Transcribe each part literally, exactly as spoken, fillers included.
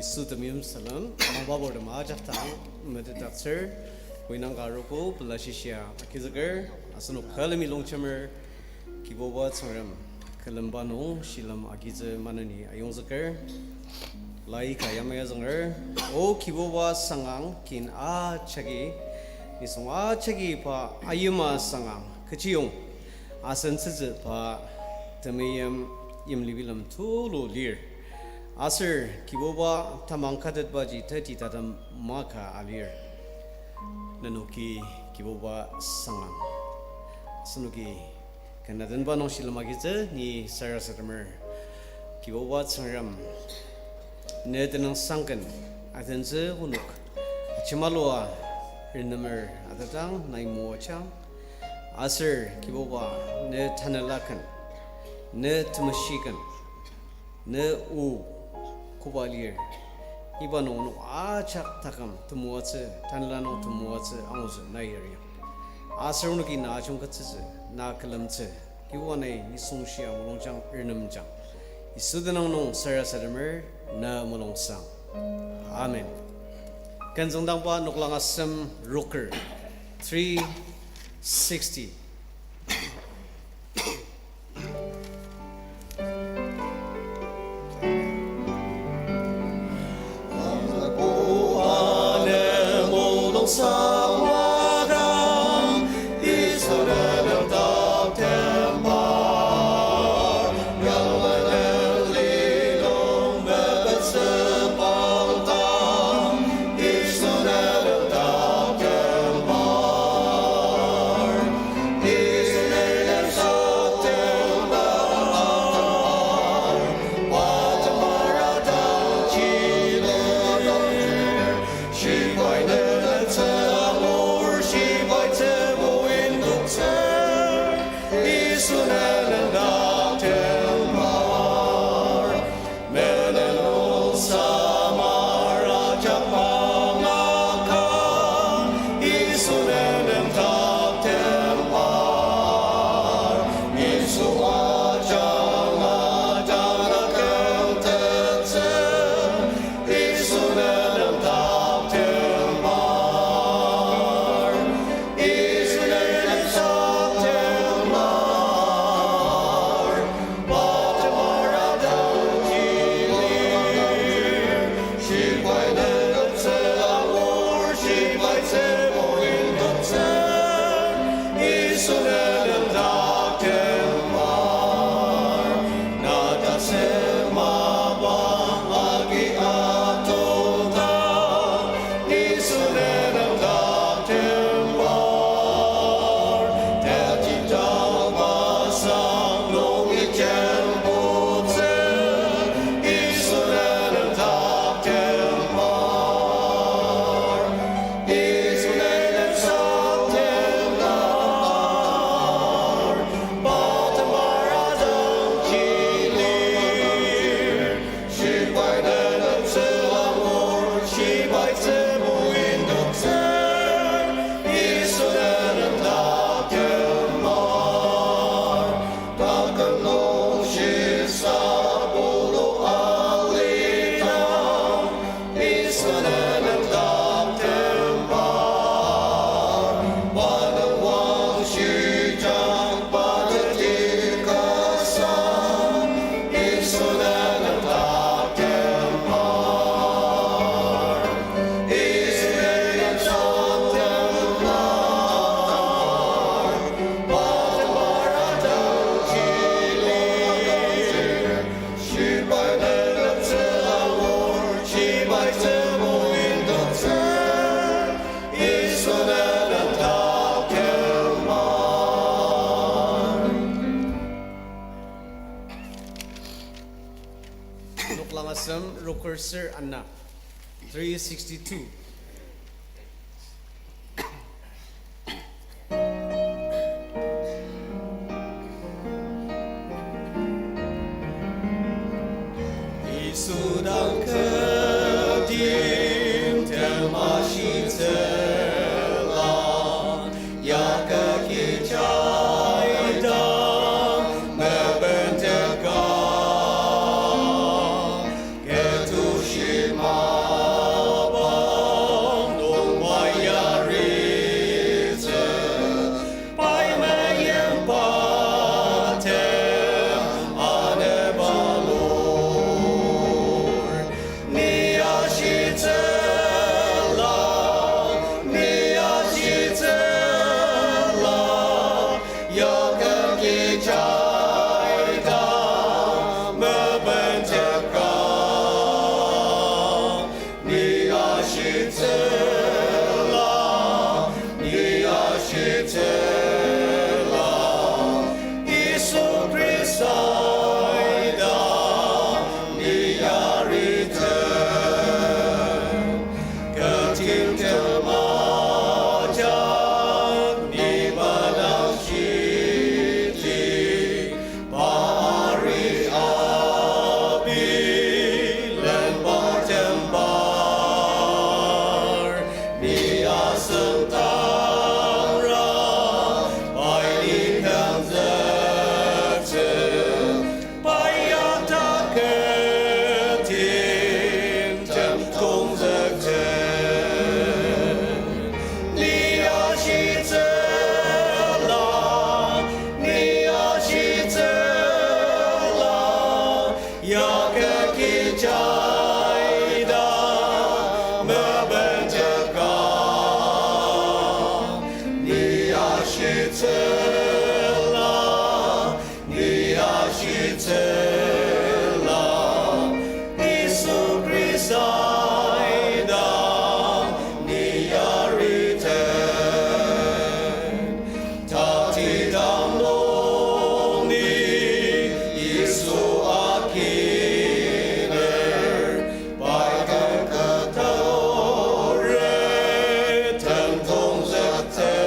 Yisu temeim salem, mangbaburtem ajak dang metetdaktsür, koinang ka arogo pela shishia agizüker, asenok külemi longjemer, Kibuba Tsüngrem, külemba nung shilem agitsü maneni ayongzüker, lai ka yamai azünger, O Kibuba sangang kin ajaki, nisung ajaki pa ayima sangang, kechiyong, asen tsütsü pa temeim yimli bilem tulu lir. Aser Kibuba tamang katetbaji teti tatem maka alir. Nenoki Kibuba sangang. Asenoki ken atenba nung shilem agitsü ni sarasademer. Kibuba Tsüngrem, ne tenüngsang ken atentsü onok ajemalua renemer atetang nai moajang. Aser Kibuba, ne tanela ken, ne temeshi ken, ne o koba lir, iba nung onok ajak taküm temoatsü, tanela nung temoatsü angutsü nai yari. Aser onoki na ajungkettsütsü, na külemtsü, Kibuba nai nisung shia mulungjang renemjang. Yisu tenüng nung sarasademer na mulungsang. Amen. Ken züngdangba noklang asem roker, three sixty. Noklang asem, roker ser ana, three sixty-two. Yisu dang kü timtem ashitsüla, ya kü kichai dang mepenteka, kü tushi ma Tsüla, ni ashitsüla, Yisu Khrista idang ni yarite. Tatidang nung ni Yisu akiner, pai den ketare tentong zütet,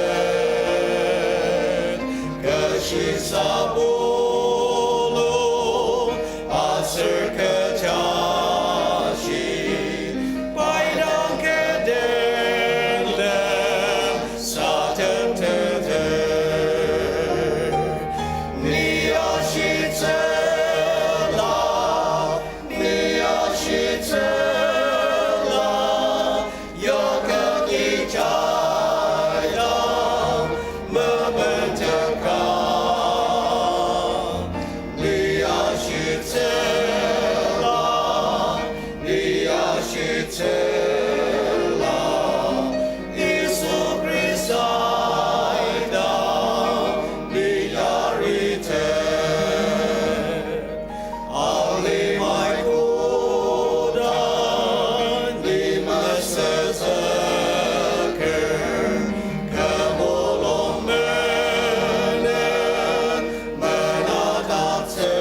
kechi sabulu aser kecha shi, pai dang kü den lem satem teter. Ni ashitsüla, ni ashitsüla, ya kü kijaidang mementetkang. Ni ashitsüla, ni ashitsüla, Yisu Khrista idang ni yarite. Alimai koda ni mesüzüker, kü mulung menen menadaktsü.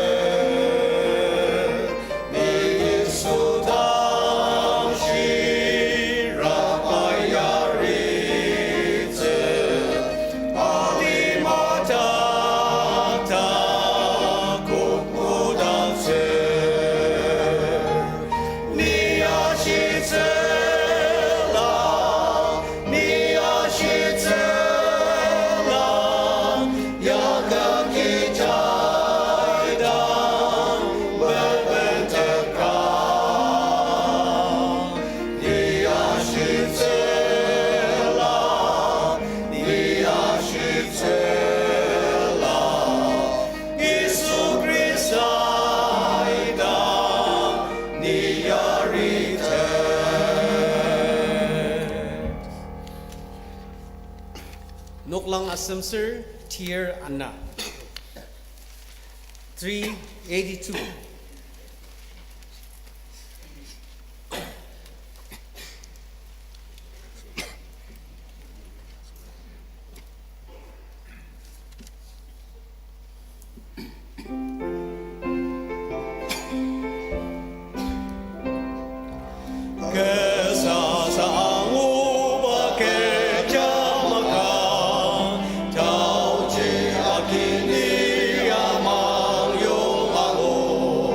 Ni Yisu dang shira pai yaritsü, alima taktak kokmudaktsü. Ni ashitsüla, ni ashitsüla, ya kü kijaidang mementetkang. Ni ashitsüla, ni ashitsüla, Yisu Khrista idang ni yarite. Noklang asemsür tir ana. Three eighty-two. Kasa sa anguba kecha maka, taoji akini amang yong angu.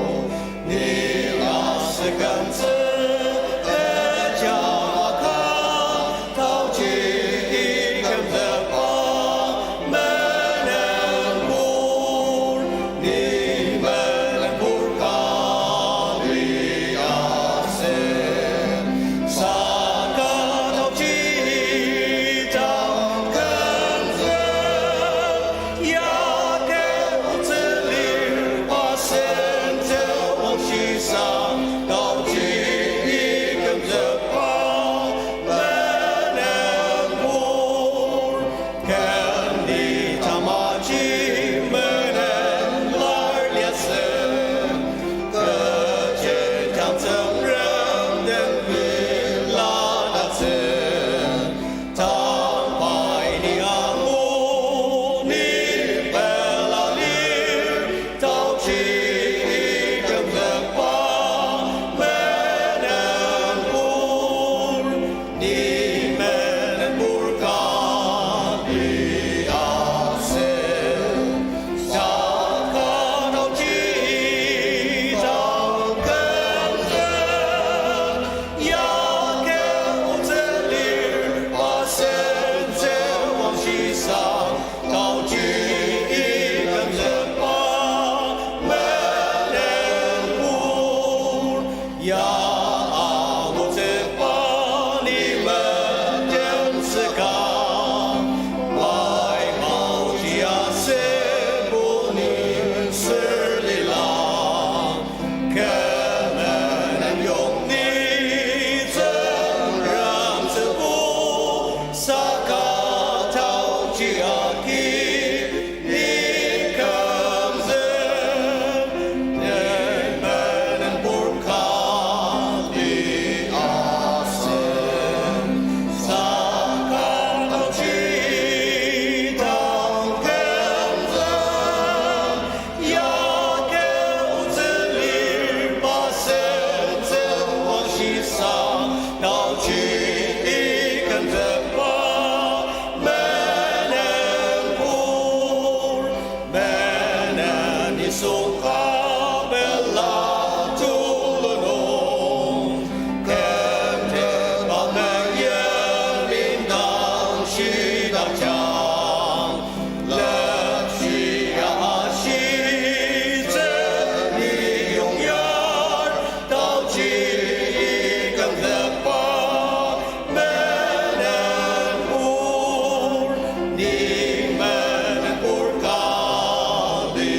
Ni menen pur kali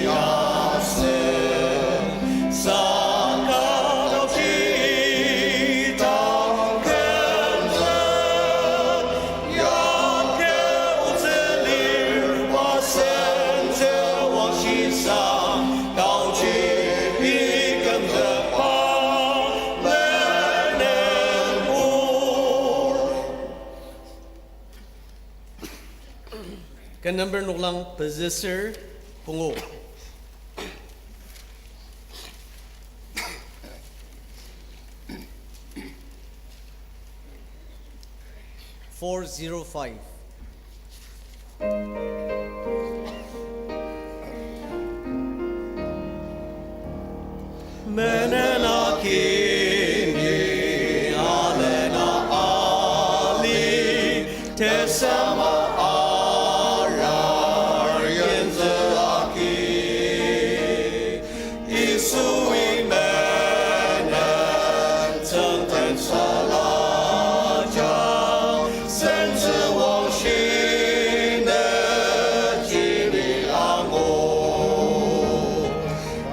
asen, saka taoji tang kümzük, yake otsü lir pa sentsü wangshisang, taoji pei kümzükba menen pur. Ken number noklang pezü ser pungu. Four zero five. Menen akini alena ali, tesama arar yenzü aki. Yisui menen tsüngten salajang, sentsü wangshi ne jini angu.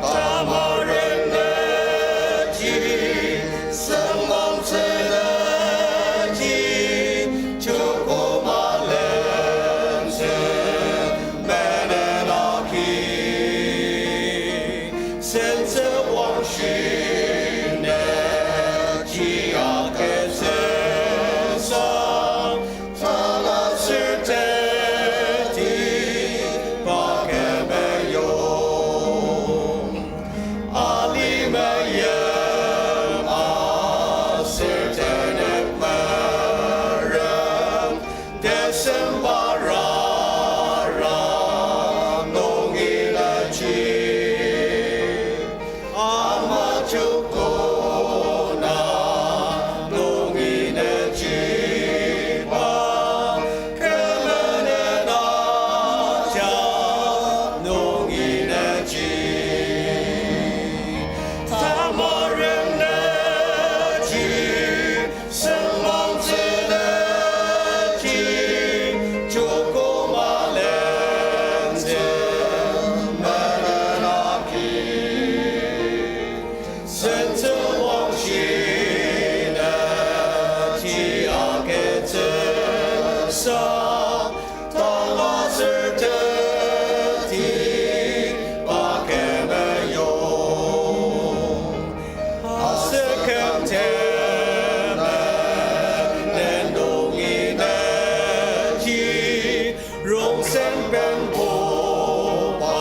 Tamaren ne ji, sengmangtsü ne ji, chukuma lentsü menen aki. Sentsü wangshi ne ji agütsüsa, tala sürteti pa kümeyong. Alimeyim aser tenük merem, tesem parara nungi neji. Ama chukuna nungi neji pa, kümenen aja nungi neji. Tamaren neji, sengmangtsü neji, chukuma lentsü menen aki. Sentsü wangshi ne ji agütsüsa, tala sürteti pa kümeyong. Aser kümtemenen nungi neji, rongsen benbuba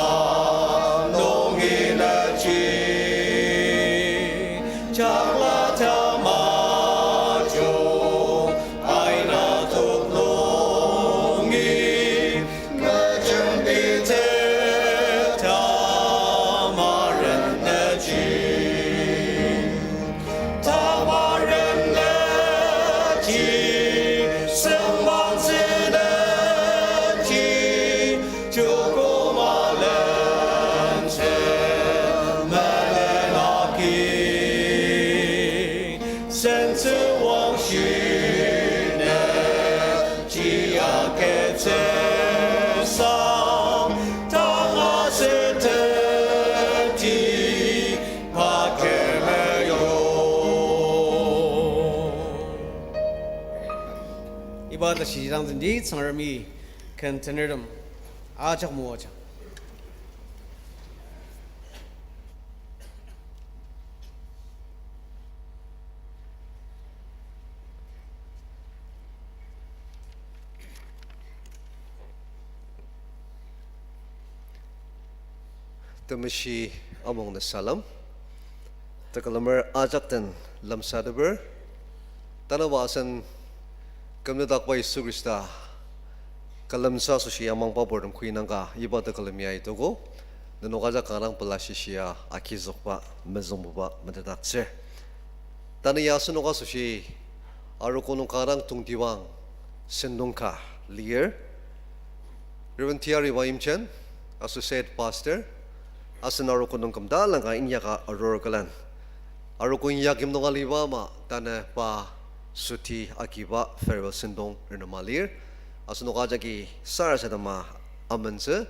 nungi neji. Chakla tamajung aina tok nungi, mejembite tamaren neji. Tamaren neji, sengmangtsü neji, chukuma lentsü melen aki. Sentsü wangshi ne ji agütsüsa, tala sürteti pa kümeyong. Iba tashi jidang tendi Tsüngremi ken tenertem ajak moajang. Temeshi amung nü salem. Tekülemer ajak den lemsateper. Tanüba asen kümnüdakba Yisu Khrista külemtsü asoshi yamangba purtem kü inangka iba tekülemi aitogo. Nenok ajak kanga dang pela shishia agizükba mezüngbuba metetdaktsür. Tanü ya asenok asoshi arogo nung kanga dang tongtibang sentong ka lir. Reverend T R Iba Imchen, Associate Pastor, asen arogo nung kümdang langka inyaka arur külen. Arogo inyakyim nung aliba ama tanü pa süti agiba farewell sentong renema lir. Asenok ajaki sarasadema amentsü,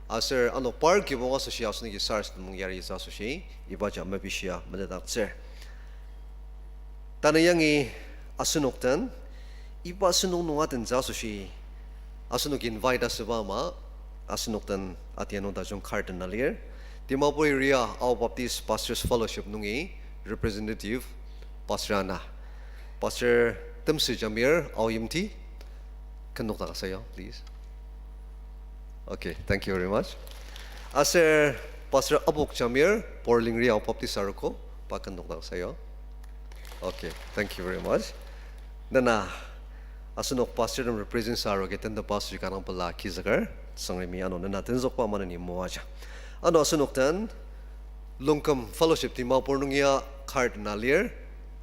aser ano par kibong asoshi asenoki sarasadem nung yaritsü asoshi, ibaji mepishia metetdaktsür. Tanü yangi asenok den, iba sentong nung atentsü asoshi, asenok invite asüba ama, asenok den atia nung tajung kar dena lir. Dimapur area Ao Baptist Pastors Fellowship nungi representative pastor ana. Pastor Temsü Jamir, Ao Yimti, kenokdak asayo, please. Okay, thank you very much. Aser Pastor Abok Jamir, Porlingri Ao Baptist Arogo, pa kenokdak asayo. Okay, thank you very much. Nena, asenok pastor tem represent sa arogo tenteba asoshi kanga pela kizüker, Tsüngremi ano nena tenzükba maneni moaja. Ano asenok den, Longkum Fellowship Dimapur nung ya kar dena lir,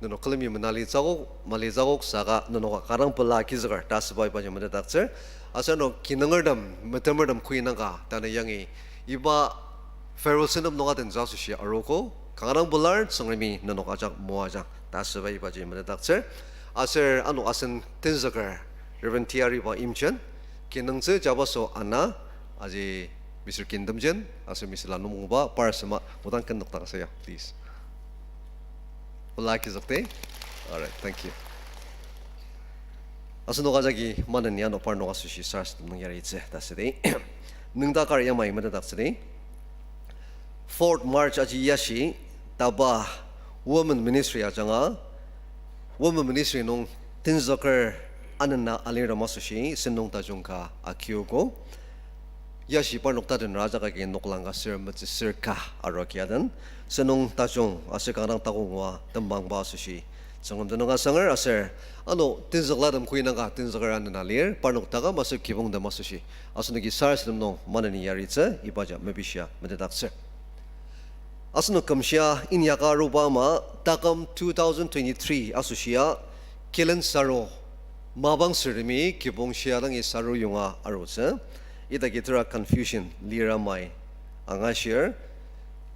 nenok külemi menalitsü akok, malitsü akok saka nenok kanga pela kizüker ta asüba ibaji metetdaktsür. Aser ano kinungertem, metemertem kuinangka tanü yangi iba farewell sentong nung atentsü asoshi arogo, kanga pelar Tsüngremi nenok ajak moajang ta asüba ibaji metetdaktsür. Aser ano asen tenzüker Reverend Tiariba Imchen, kinungtsü jabaso ana, aji Mister Kintemjen, aser Mister Lanumungba, par asema, odang kenokdak asayo, please. Pela kizükdi? Alright, thank you. Asenok ajaki maneni ano parnok asoshi sarasadem nung yaritsü ta südi. Nüngdakar yamai metetdaktsüdi. Fourth March aji yashi, taba Women Ministry ajanga, Women Ministry nung tenzüker anena alirtem asoshi sentong tajung ka akiogo. Yashi parnok tatenra ajak agi noklang ka ser metsüsür ka aroki aden. Sentong tajung aser kanga takongua tembangba asoshi Tsüngrem tenüng asanger aser ano tenzüklatem kuinangka tenzüker anena lir, parnok taküm aser kibongtem asoshi asenoki sarasadem nung maneni yaritsü ibaji mepishia metetdaktsür. Asenok kümshia inyaka aruba ama taküm two thousand twenty-three asoshia Kilen Saro mapang sürtemi kibong shia dangi Saro yonga arutsü. Idaki tera confusion lira mai angashir.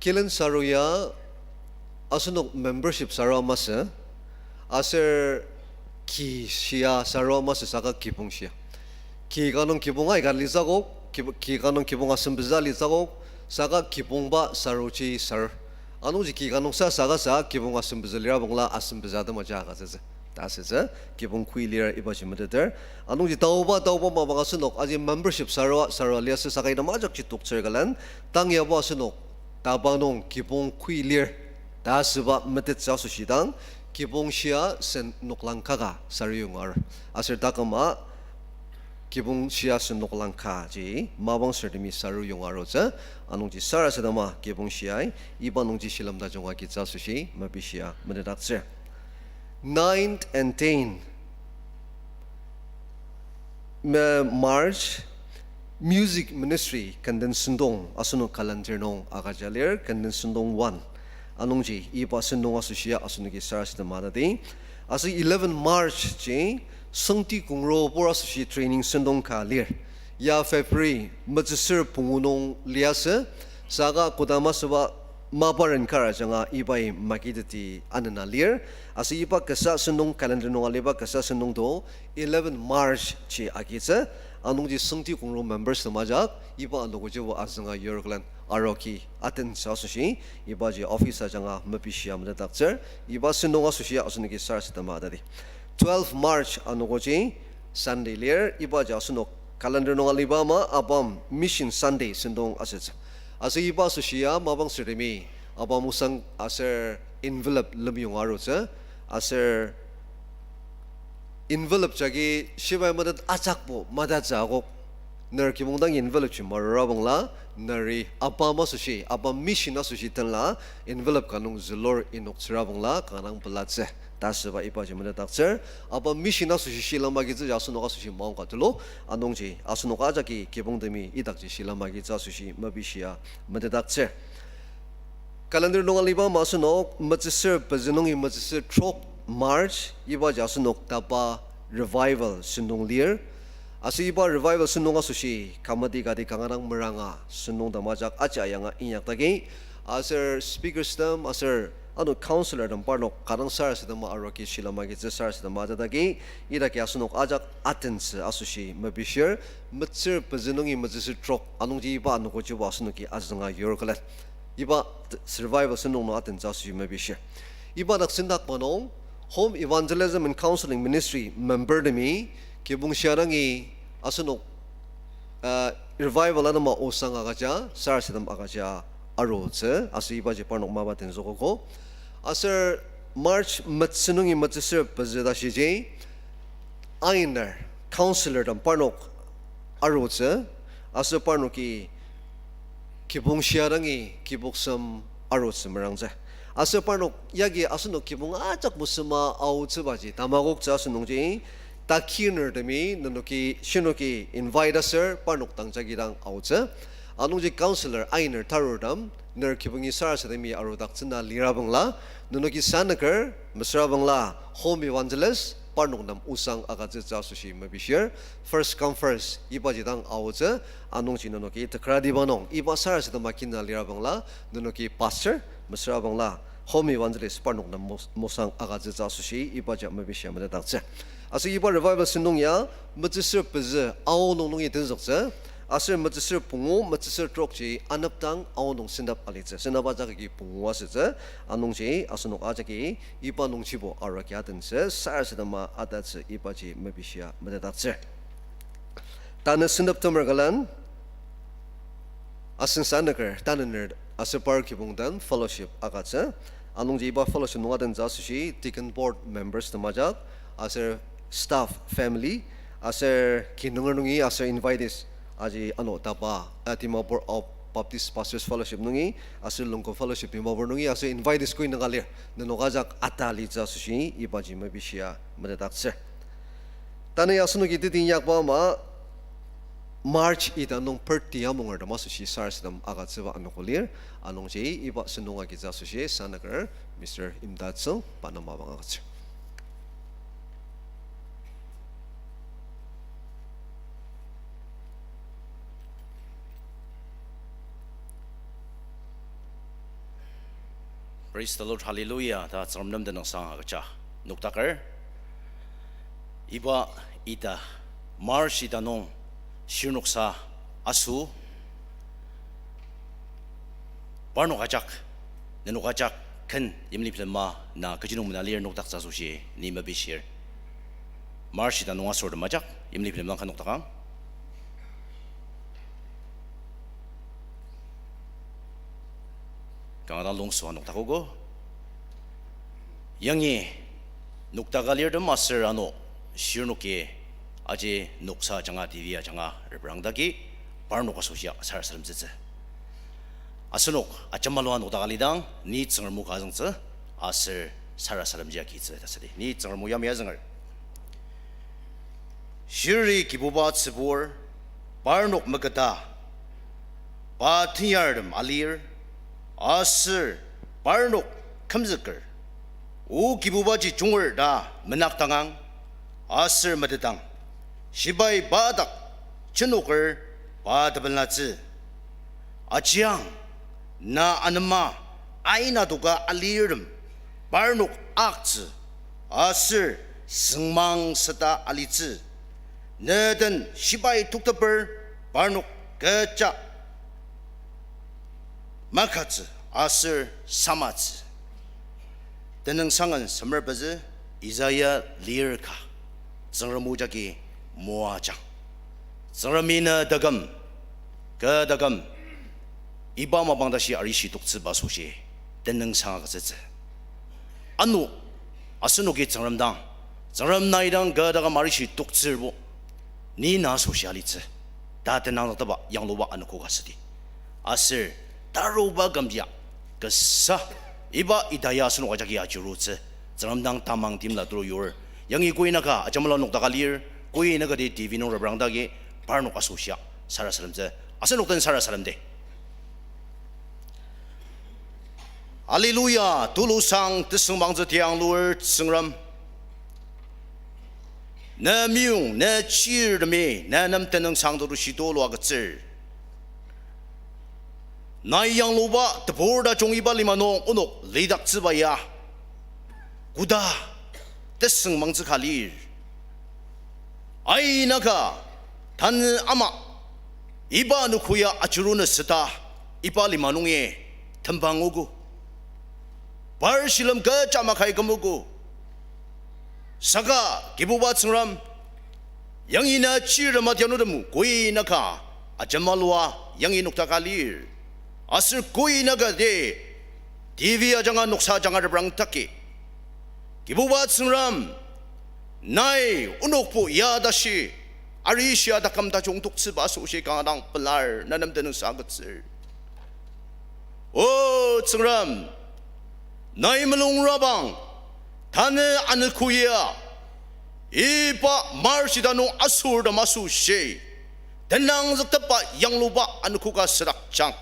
Kilen Saro ya asenok membership Saro masü, aser ki shia Saro masü saka kibong shia. Ki ka nung kibong aika litsü akok, kib-, ki ka nung kibong asem pezü litsü akok, saka kibongba Saroji Sar. Anungji ki ka nung sa saka sa kibong asem pezü lira bangla asem pezü atema ja ka tsütsü. Ta asütsü, kibong kui lir ibaji meteter. Anungji taoba, taoba mapang asenok, aji membership Saro, Saro liasü saka ita majakji toktsür külen, tang yabo asenok, taba nung kibong kui lir, ta asüba metettsü asoshi dang, kibong shia sen noklang kaka Saro yonga arur. Aser taküma, kibong shia sen noklang kaji mapang sürtemi Saro yonga arutsü, anungji sarasadema kibong shiai iba nungji shilem tajung agitsü asoshi mepishia metetdaktsür. Ninth and ten me March, music ministry kenden sentong asenok calendar nung agüja lir, kenden sentong one. Anungji iba sentong asoshia asenoki sarasadema atadi. Aser eleven March ji Sangti Kongro pur asoshi training sentong ka lir. Ya February metsüsür pungu nung liasü, saka kodama süba maparen kar ajanga ibai makiteti anena lir. Aser iba kasa sentong calendar nung aliba kasa sentong to eleven March ji agitsü, anungji Sangti Kongro members tem ajak iba anogojibo azünga yur külen aroki atentsü asoshi, ibaji office ajanga mepishia metetdaktsür, iba sentong asoshi asenoki sarasadema atadi. Twelve March anogoji Sunday lir, ibaji asenok calendar nung aliba ama ABAM Mission Sunday sentong asütsü. Aser iba asoshia mapang sürtemi ABAM osang aser envelope lem yonga arutsü, aser envelope jagi shibai metet ajakbo matatsü akok. Ner kibong dang envelope ji marura bangla, neri ABAM asoshi, ABAM Mission asoshi tenla envelope ka nung zülur inoktsüra bangla kanga pelatsü ta asüba ibaji metetdaktsür. ABAM Mission asoshi shilem agitsü ya asenok asoshi maongka tulu, anungji asenok ajaki kibongtemi idakji shilem agitsü asoshi mepishia metetdaktsür. Calendar nung aliba ama asenok metsüsür pezü nungi metsüsür trok March, ibaji asenok taba revival sentong lir. Aser iba revival sentong asoshi committee kati kanga meranga sentong tem ajak aji ayanga inyaktaki. Aser speakers tem aser Ano counselor tem parnok kadang sarasadema aruaki shilem agitsü sarasadema ajadagi, idaki asenok ajak atentsü asoshi mepishir, metsür pezü nungi metsüsür trok, anungji iba anogojibo asenoki azünga yur külen. Iba t-, survival sentong nung atentsü asoshi mepishir. Iba dak sendakba nung, Home Evangelism and Counseling Ministry member temi, kibong shia dangi asenok uh, revival anema osang agüja, sarasadem agüja arutsü, aser ibaji parnok mapa tenzükogo. Aser March metsü nungi metsüsür pezü ta shiji, ainer, counselor tem parnok arutsü, aser parnoki kibong shia dangi kiboksem arutsü merangtsü. Aser parnok yagi asenok kibong ajak mesüma aotsübaji tamakoktsü asünungji, takiner temi nenoki shinoki invite aser parnok dang jagi dang aotsü. Anungji counselor ainer tarur tem, ner kibongi sarasademi arudaktsüna lirabangla, nenoki sanüker, mesürabangla, home evangelist, parnok nem osang agütsütsü asoshi mepishir, first come first, ibaji dang aotsü, anungji nenoki tekratiba nung, iba sarasadema kina lirabangla, nenoki pastor, mesürabangla, home evangelist, parnok nem mos-, mosang agütsütsü asoshi, ibaji mepishia metetdaktsür. Aser iba revival sentong ya, metsüsür pezü aonung nungi tenzüktsü, aser metsüsür pungu, metsüsür trokji anepdang aonung sentep alitsü. Sentep ajaki pungu asütsü, anungji asenok ajaki iba nungjibo aruaki atentsü, sarasadema atatsü ibaji mepishia metetdaktsür. Tanü sentep temer külen, asen sanüker, tanü ner aser par kibong den fellowship agütsü. Anungji iba fellowship nung atentsü asoshi deacon board members tem ajak, aser staff, family, aser kinunger nungi aser invitees, aji ano tapa, a, Dimapur Ao Baptist Pastors Fellowship nungi, aser Longkhum Fellowship Dimapur nungi, aser invitees koi naka lir, nenok ajak ata alitsü asoshi ibaji mepishia metetdaktsür. Tanü ya asenoki teti inyakba ama, March ita nung birthday amunger tem asoshi sarasadem agütsüba anogo lir, anungji iba sentong agitsü asoshi sanüker Mister Imdatsüng pa nem mapang agütsür. Praise the Lord, hallelujah, ta Tsüngrem nem tenüngsang agüja. Noktaker, iba ita, March ita nung shirnoksa aso, parnok ajak, nenok ajak ken yimli bilema na kechi nung mena lir noktaktsü asoshi ni mepishir. March ita nung asür tem ajak yimli bilema ka noktakang. Kanga dang lungsua noktakogo. Yangi noktaka lir tem aser ano shirnoki aji noksa ajanga T V ajanga reprangdagi parnok asoshia sarasademtsütsü. Asenok ajemalua noktaka lidang ni Tsüngrem o ka azüngtsü aser sarasademji agitsü ta südi. Ni Tsüngrem o yamai azünger. Shiri Kibuba tsübur, parnok meketa, pa tenyartem alir, aser parnok kümzüker, o Kibubaji junger ta menakdangang, aser metetang, shibai pa dak jenoker pa tebenlatsü. Ajiang, na anema aina doka alirtem parnok aktsü, aser süngmang süta alitsü. Ne den shibai tokteper parnok kecha makatsü aser samatsü. Tenüngsangen semer pezü Isaiah lir ka, Tsüngrem o jagi moajang. Tsüngremi ne taküm, kü taküm, iba mapang tashi arishi toktsüba asoshi tenüngsang agütsütsü. Ano, asenoki Tsüngrem dang, Tsüngrem nai dang kü taküm arishi toktsürbo, ni na asoshi alitsü ta tenangzüktaba yangluba anogo ka südi. Aser taruba kümjia kasa iba ita ya asenok ajaki ajurutsü, Tsüngrem dang tamang timla tulu yur. Yangi koi naka ajemalua noktaka lir, koi naka di T V nung reprangdagi parnok asoshia sarasademtsü, asenok den sarasademdi. Hallelujah, tulusang tesüngmangtsü tiang lur Tsüngrem. Ne meyong, ne chirtemi, ne nem tenüngsang tetushi tulu agütsür. Nai yangluba tebur tajung iba lima nung onok lidaktsüba ya koda tesüngmangtsü ka lir. Aina ka tanü ama iba anogo ya ajurunü süta iba lima nungi tembangogo. Par shilem kecha makai kümogo. Saka Kibuba Tsüngrem, yangi na chirtem atianutem koi naka ajemalua yangi noktaka lir. Aser koi naka de T V ajanga noksa ajanga reprang taki, Kibuba Tsüngrem, nai onokbo ya tashi arishia taküm tajung toktsüba asoshi kanga dang pelar, na nem tenüngsang agütsür. O Tsüngrem, nai mulungrabang, tanü anogo ya iba March ita nung asürtem asoshi tenangzüktepba yangluba anogo ka südakjang.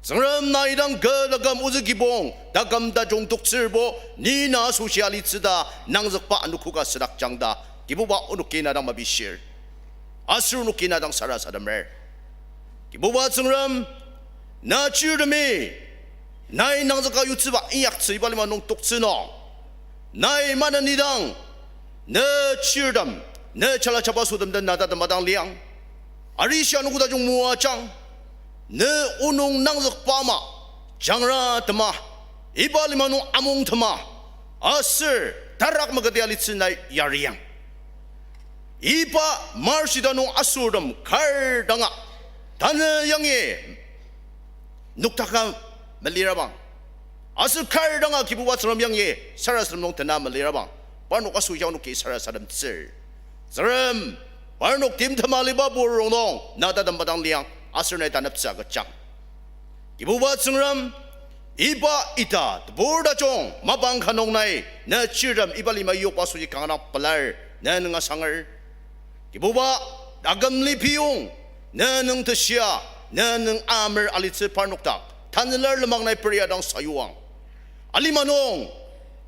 Tsüngrem, nai dang kü taküm ozü kibong taküm tajung toktsürbo, ni na asoshi alitsü ta nangzükba anogo ka südakjang ta Kibuba onoki na dang mapishir. Aser onoki na dang sarasademer. Kibuba Tsüngrem, na chirtemi nai nangzüka yutsüba inyaktsü iba lima nung toktsü nung, nai maneni dang ne chirtem, ne chala chaba sütem den na tatem dang liang. Arishia anogo tajung moajang, ne onok nangzükba ama jangra tema, iba lima nung amung tema, aser tarak maketi alitsü nai yariang. Iba March ita nung asürtem kar danga tanü yangi noktaka melirabang, aser kar danga Kibuba Tsüngrem yangi sarasadem nung tena melirabang, parnok asoshi onoki sarasademtsür. Tsüngrem, parnok timtem aliba pur rongnung na tatem dang liang, aser nai taneptsü agüjang. Kibuba Tsüngrem, iba ita tebur tajung mapang ka nung nai ne chirtem iba lima yokba asoshi kanga dang pelar, ne nüng asanger. Kibuba, taküm lipiyong ne nüng teshia, ne nüng amer alitsü parnok dak tanülar lenmang nai peria dang sayuang. Alima nung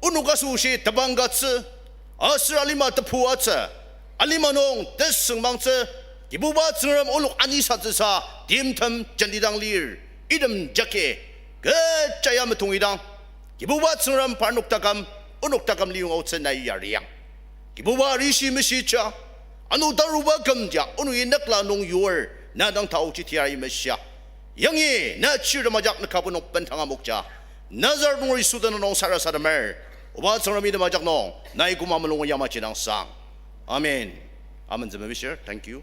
onok asoshi tebang katsü, aser alima tepu atsü, alima nung tesüngmangtsü, Kibuba Tsüngrem onok anisatsüsa timtem jenti dang lir, item jagi kecha ya metongidang, Kibuba Tsüngrem parnok taküm, onok taküm liyonga aotsü nai yariang. Kibuba rishi meshija, ano taruba kümja, onoki nükla nung yur, na dang taoji tiari meshia. Yangi na chirtem ajak nükabo nung bendanga mokja, Nazaret nunger Yisu tenüng nung sarasademer. Oba Tsüngrem, item ajak nung nai koma mulung yamaji dang sang. Amen. Amen, zümebishir. Thank you.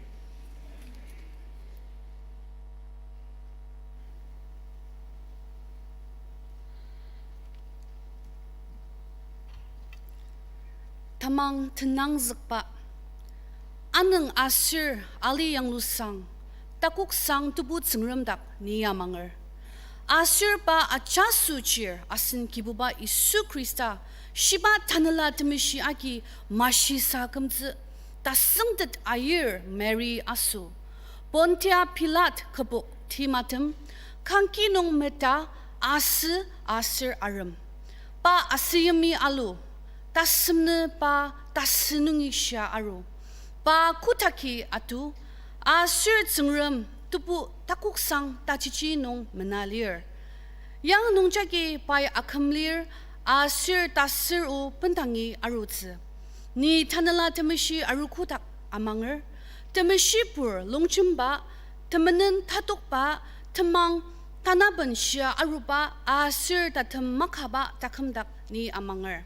Tamang tenangzükba. Anüng aser ali yanglusang, takoksang Tebu Tsüngrem dak ni amanger. Aser pa ajaso chir asen Kibuba Yisu Khrista, shiba Tanela Temeshi agi mashisa kümtsü, tasüngtet ayir Mary aso, Pontia Pilat kübok timatem, kangki nung meta, asü aser arem. Pa asüyimi alu, tasemnü pa tasü nungi shia aru. Pa kotaki atu, aser Tsüngrem tebu takoksang tajichi nung mena lir. Yang nungjagi pai akümlir, aser tasür o bendangi arutsü. Ni Tanela Temeshi aru kotak amanger, temeshipur longjemba, temenen tatokba, temang tanaben shia aruba, aser tatem makaba takümdak ni amanger.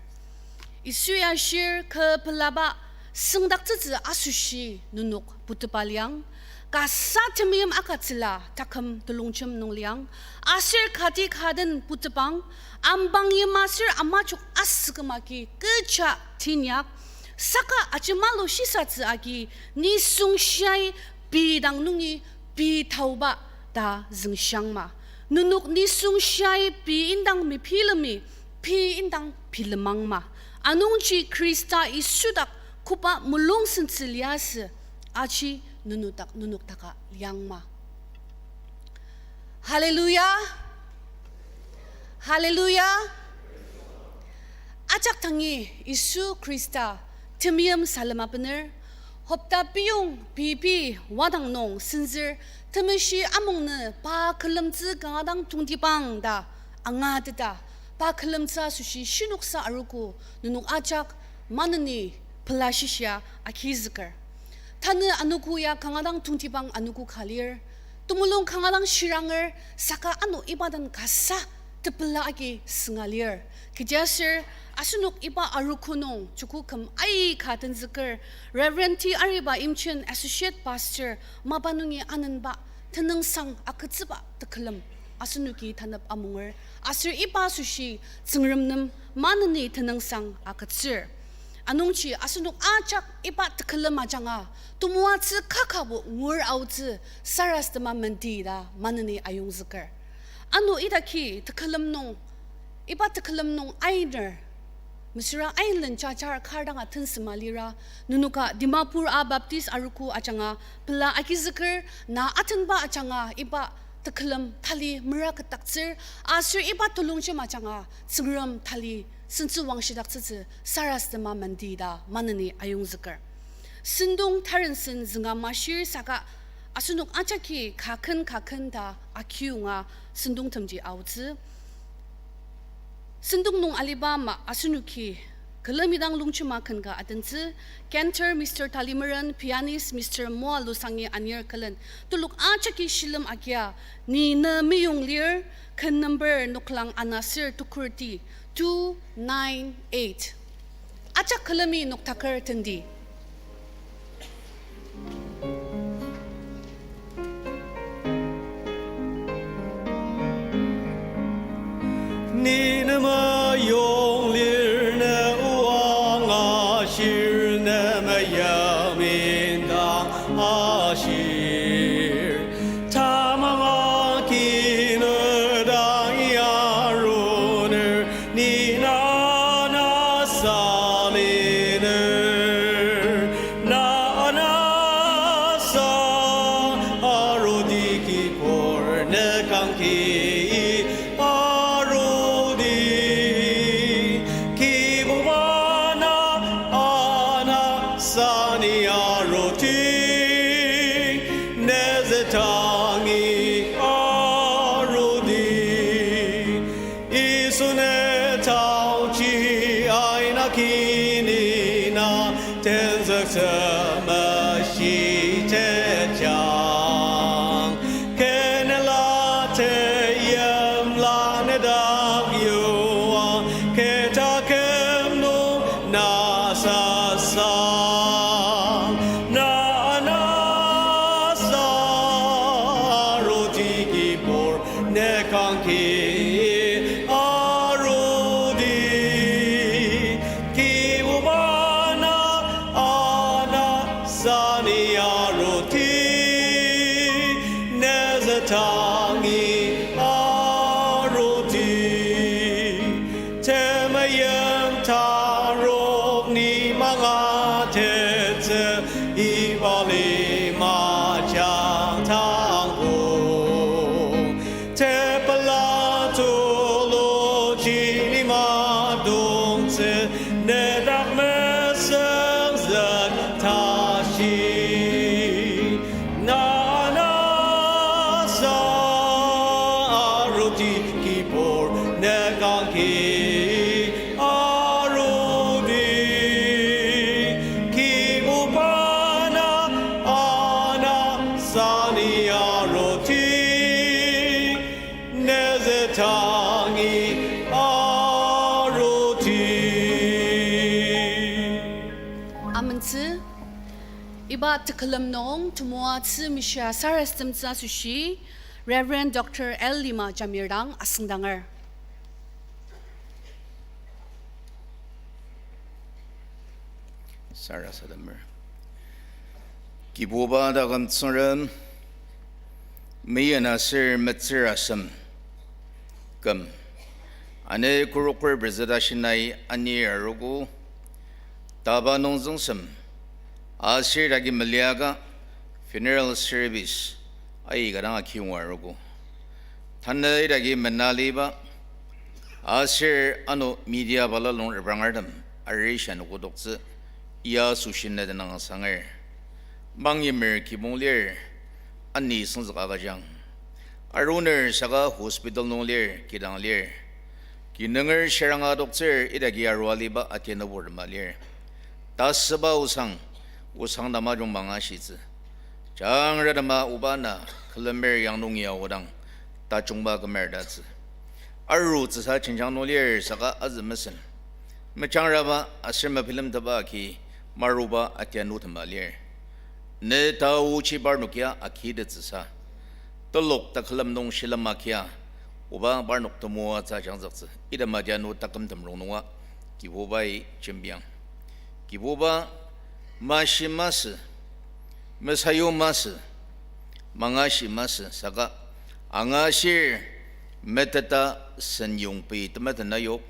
Yisu ya ashir, kü pelaba süngdaktsütsü asoshi nenok putepa liang, kasa temeim agütsüla taküm telongjem nung liang, aser kati ka den putepang, ambang yim aser amajok asüküm agi kecha tinyak, saka ajemalu shisatsü agi nisung shiai pei dang nungi pei taoba ta züngshangma. Nenok nisung shiai pei indang mepilemi, pei indang bilemangma. Anungji Khrista Yisu dak koba mulung sentsü liasü, aji nenok dak, nenok daka liangma. Hallelujah. Hallelujah. Ajak tangi Yisu Khrista temeim salem abener, Hopta piyong pei pei wadang nung senzür, temeshi amungnü pa külemtsü kanga dang tongtibang ta angateta, pa külemtsü asoshi shinoksa arogo nenok ajak maneni pela shishia agizüker. Tanü anogo ya kanga dang tongtibang anogo ka lir. Temulung kanga dang shiranger, saka ano iba den kasa tepela agi sünga lir. Kechiaser asenok iba arogo nung joko küm aika tenzüker, Reverend T Ariba Imchen, Associate Pastor, mapa nungi anenba tenüngsang agütsüba tekülem asenoki tanep amunger, aser iba asoshi Tsüngrem nem maneni tenüngsang agütsür. Anungji asenok ajak iba tekülem ajanga temoatsü kakabo ngur aotsü sarasadema mendi ta maneni ayongzüker. Ano idaki tekülem nung, iba tekülem nung ainer, mesüra ailen jajar kar danga tensema lira, nenoka Dimapur a Baptist arogo ajanga pela agizüker, na atenba ajanga iba tekülem tali mera ketaktsür, aser iba telongjem ajanga Tsüngrem tali sentsü wangshidaktsütsü sarasadema mendi ta maneni ayongzüker. Sentong tarensen zünga mashir saka asenok ajaki kaken kaken ta akiyonga sentongtemji aotsü. Sentong nung aliba ama asenoki külemi dang longjema ken ka adentsü, cantor Mister Talimeren, pianist Mister Moa Lusangi anir külen. Telok ajaki shilem agia, Ni ne meyong lir, ken number noklang ana ser tukurti, two nine eight. Ajak külemi noktaker tendi. Ni ne meyong lir, ne oang ashir, ne meim indang ashir. Tamang agi ne dang aruner, ni na na saliner, na na sa arudi kibur ne kangki arudi. Kibuba na ana sani arudi, ne zü tangi arudi. Yisu ne taochi aina kini na tenzüktsü meshitejang. Kenela teyimla ne dak yua, keta küm nung na sasa. Na na sa arudi kibur ne kangki arudi. Kibuba na ana sani arudi, ne zü tangi arudi. Temeim tarok ni mangatettsü, iba lima jangtangbo. Tepela tulu ji lima dongtsü, ne dak mesüngzük tashi. Na na sa arudi kibur ne kangki arudi. Kibuba na ana sani arudi, ne zü tangi arudi. Amentsü, iba tekülem nung temoatsü mishia sarasademtsü asoshi Reverend Doctor L Lima Jamir dang asüngdanger. Sarasademer. Kibuba taküm Tsüngrem, meyena ser metsür asem küm, ane kuroker prezida shinai ani arogo, taba nungzüngsem, aser idaki meliaka funeral service aika dang akiyonga arogo. Tanü idaki menaliba, aser ano media balala nung repranger tem, arishi anogo toktsü, ya asoshi ne tenüng asanger. Mangyimer kibong lir, ani sengzük agüjang. Aruner saka hospital nung lir, kidang lir. Kinunger shiranga adoktsür idaki arua aliba atianubur tema lir. Tasüba osang, osang tamajung mangashitsü. Jangratema oba na külemer yang nungi aodang, tajungba kümer tatsü. Arutsüsa jenjang nung lir saka azü mesen. Mejangraba aser mebilemteba agi maruba atianu tema lir. Ne taochi parnok ya agitettsüsa. Telok takülem nung shilem agia, oba parnok temoatsü ajangzüktsü. Item atianu taküm tem rongnunga, Kibubai jembiang. Kibuba mashi masü, mesayu masü, mangashi masü saka, angashir meteta senyong pei temeten ayok,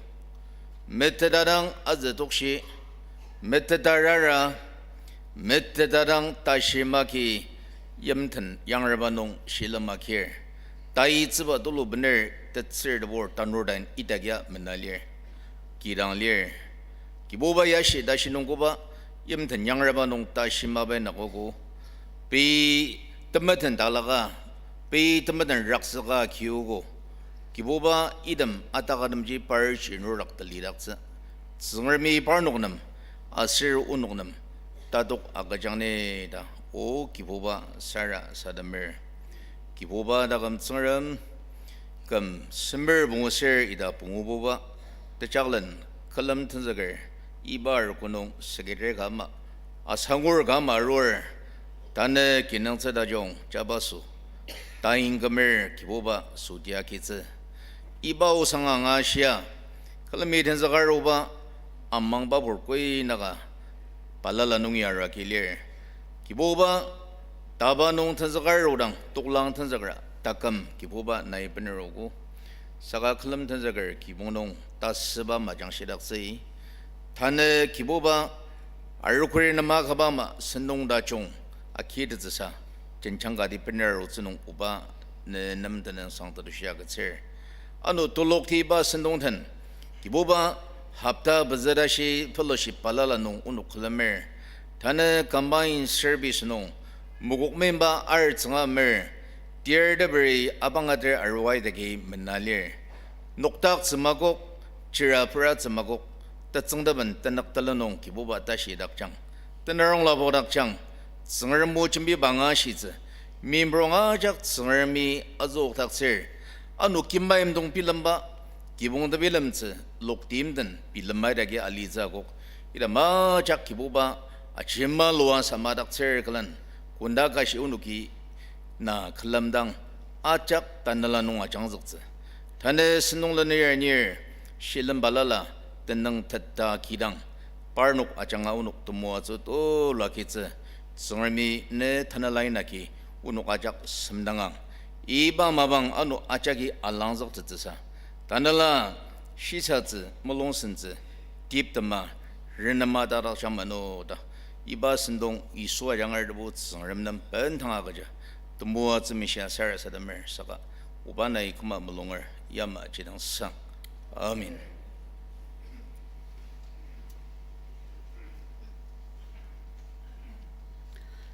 meteta dang azü tokshi, meteta rara, meteta dang tashi maki yimten yangraba nung shilem akir. Taitsüba tulu bener tetsür tebur tanur tain idakia mena lir. Kidang lir. Kibuba yashi tashi nung koba yimten yangraba nung tashi mabai nakogo. Pei temeten talaka, pei temeten rakzüka kiogo. Kibuba item atakatemji par chirnurak telidaktsü. Tsüngremi parnok nem, aser onok nem, tatok agüjang ni ta, O Kibuba sarasademer. Kibuba taküm Tsüngrem, küm semer pungu ser ita pungububa, tejaklen külem tenzüker, iba arogo nung secretary ka ama, asangur ka ama arur, tanü kinungtsü tajung jabaso, taing kümer Kibuba südi agitsü. Iba osang angashia, külemi tenzüka aruba, amangba pur koi naka, balala nungi arua ki lir. Kibuba, taba nung tenzüka arudang, toklang tenzükra, taküm Kibuba nai benerogo. Saka külem tenzüker kibong nung tasüba majangshidaktsü. Tanü Kibuba, arukuri nema kaba ama sentong tajung agitettsüsa, jenjang kati bener arutsü nung oba ne nem tenüng sang tetushi agütsür. Ano telokti iba sentong den, Kibuba hopta pezü tashi fellowship balala nung onok külemer. Tanü combined service nung mokokmenba artsünga mer, tir teberi abangater aruai dagi mena lir. Noktaktsü makok, chiraperatsü makok, tetsüngteben tenük telen nung Kibuba tashi dakjang. Tenarong lapokdakjang, Tsüngrem o jembiba angashitsü, mimprong ajak Tsüngremi azüokdaktsür, ano kimba imdong bilemba, kibong tebilemtsü, lokti imden bilemai dagi alitsü akok, ita majak Kibuba, ajima lua samadaktsür külen, kunda kashi onoki na külemdang ajak tanela nung ajangzüktsü. Tanü sentong lenir nir, shilem balala, tenüng teta kidang, parnok ajanga onok temoatsü tulu agitsü, Tsüngremi ne tanela inagi onok ajak semdangang. Iba mapang ano ajaki alangzüktettsüsa, tanela shisatsü, mulungsentsü, tiptema, renema tarakjang mano ta. Iba sentong Yisu ajangar tebu Tsüngrem nem bendanga agüja temoatsü mishia sarasademer saka, oba nai küma mulunger yamaji dang sang. Amen.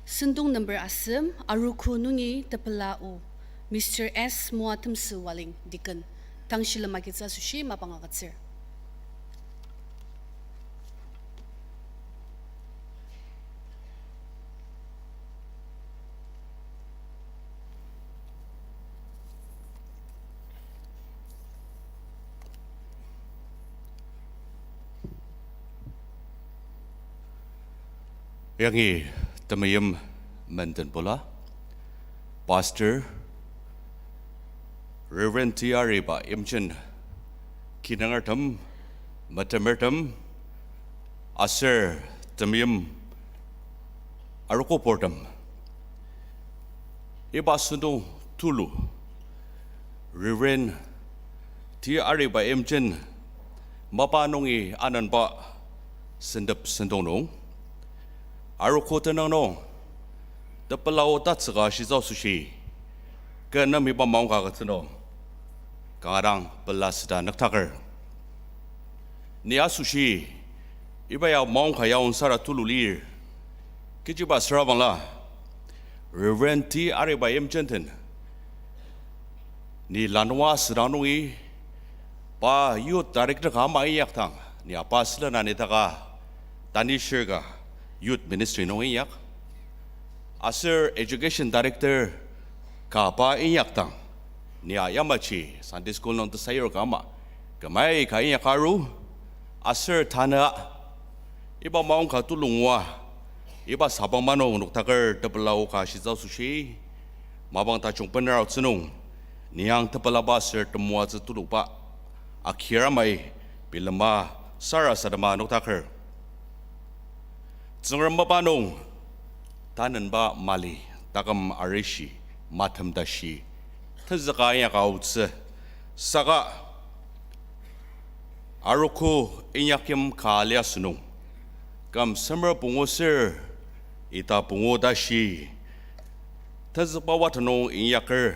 Sentong number asem, arogo nungi tepela o, Mister S. Moatemsü Waling, Deacon. Tang shilem agitsü asoshi mapang agütsür. Yangi temeim menden bula, Pastor, Reverend T. Ariba Imchen, kinungertem, metemertem, aser temeim arogobortem. Iba sentong tulu, Reverend T. Ariba Imchen mapa nungi anenba sentep sentong nung, arogo tenüng nung, tepela o tatsüka shitsü asoshi, kü nem iba maongka agütsü nung, kanga dang pela süda nüktaker. Ni asoshi, iba ya maongka yaongsara tulu lir, kechiba süra bangla, Reverend T Ariba Imjenden, ni lanua südang nungi, pa youth director ka ama inyakdang, ni apa sülen anitaka, Tanishir ka youth ministry nung inyak. Aser education director ka pa inyakdang, ni a yamaji Sunday school nung tesayur ka ama, kümai ka inyak aru, aser tanü iba maongka tulungua, iba sabang manung noktaker tepela oka shitsü asoshi, mapang tajung bener aotsü nung, ni ang tepelaba aser temoatsü tuluba, akir amai, bilema, sarasadema noktaker. Tsüngrem mapa nung, tanenba mali, taküm arishi, matem tashi, tenzüka inyaka aotsü, saka arogo inyakyim ka liasü nung, küm semer pungu ser, ita pungu tashi, tenzükba watenung inyaker,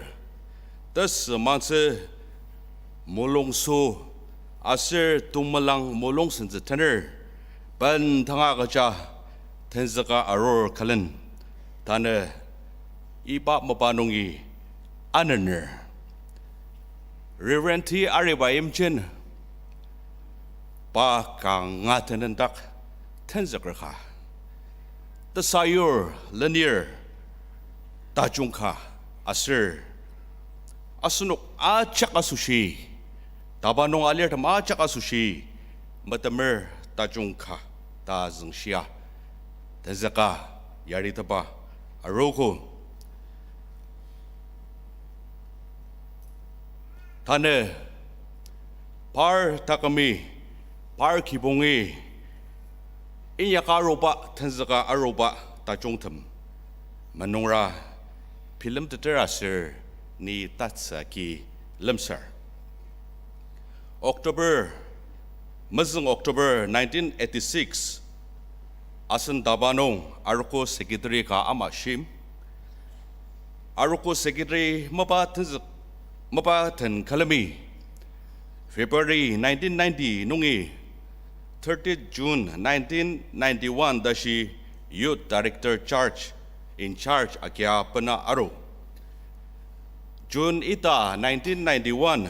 tesümangtsü mulungsü aser tongmelang mulung sentsü tener, bendanga agüja tenzüka arur külen, tanü iba mapa nungi anener Reverend T Ariba Imjen, pa kanga tenendak tenzüker ka, tesayur lenir tajung ka aser asenok ajak asoshi, taba nung alirtem ajak asoshi, metemer tajung ka ta züngshia tenzüka yaritepa arogo. Tanü par takümi, par kibongi inyaka aruba, tenzüka aruba tajungtem menungra bilemteter aser ni tatsü agi lemsar. October, mezüng October nineteen eighty-six, asen taba nung arogo secretary ka ama shim. Arogo secretary mapa tenzük, mapa den külemi February nineteen ninety nungi thirtieth June nineteen ninety-one tashi youth director charge, in charge agia bena aru. June ita nineteen ninety-one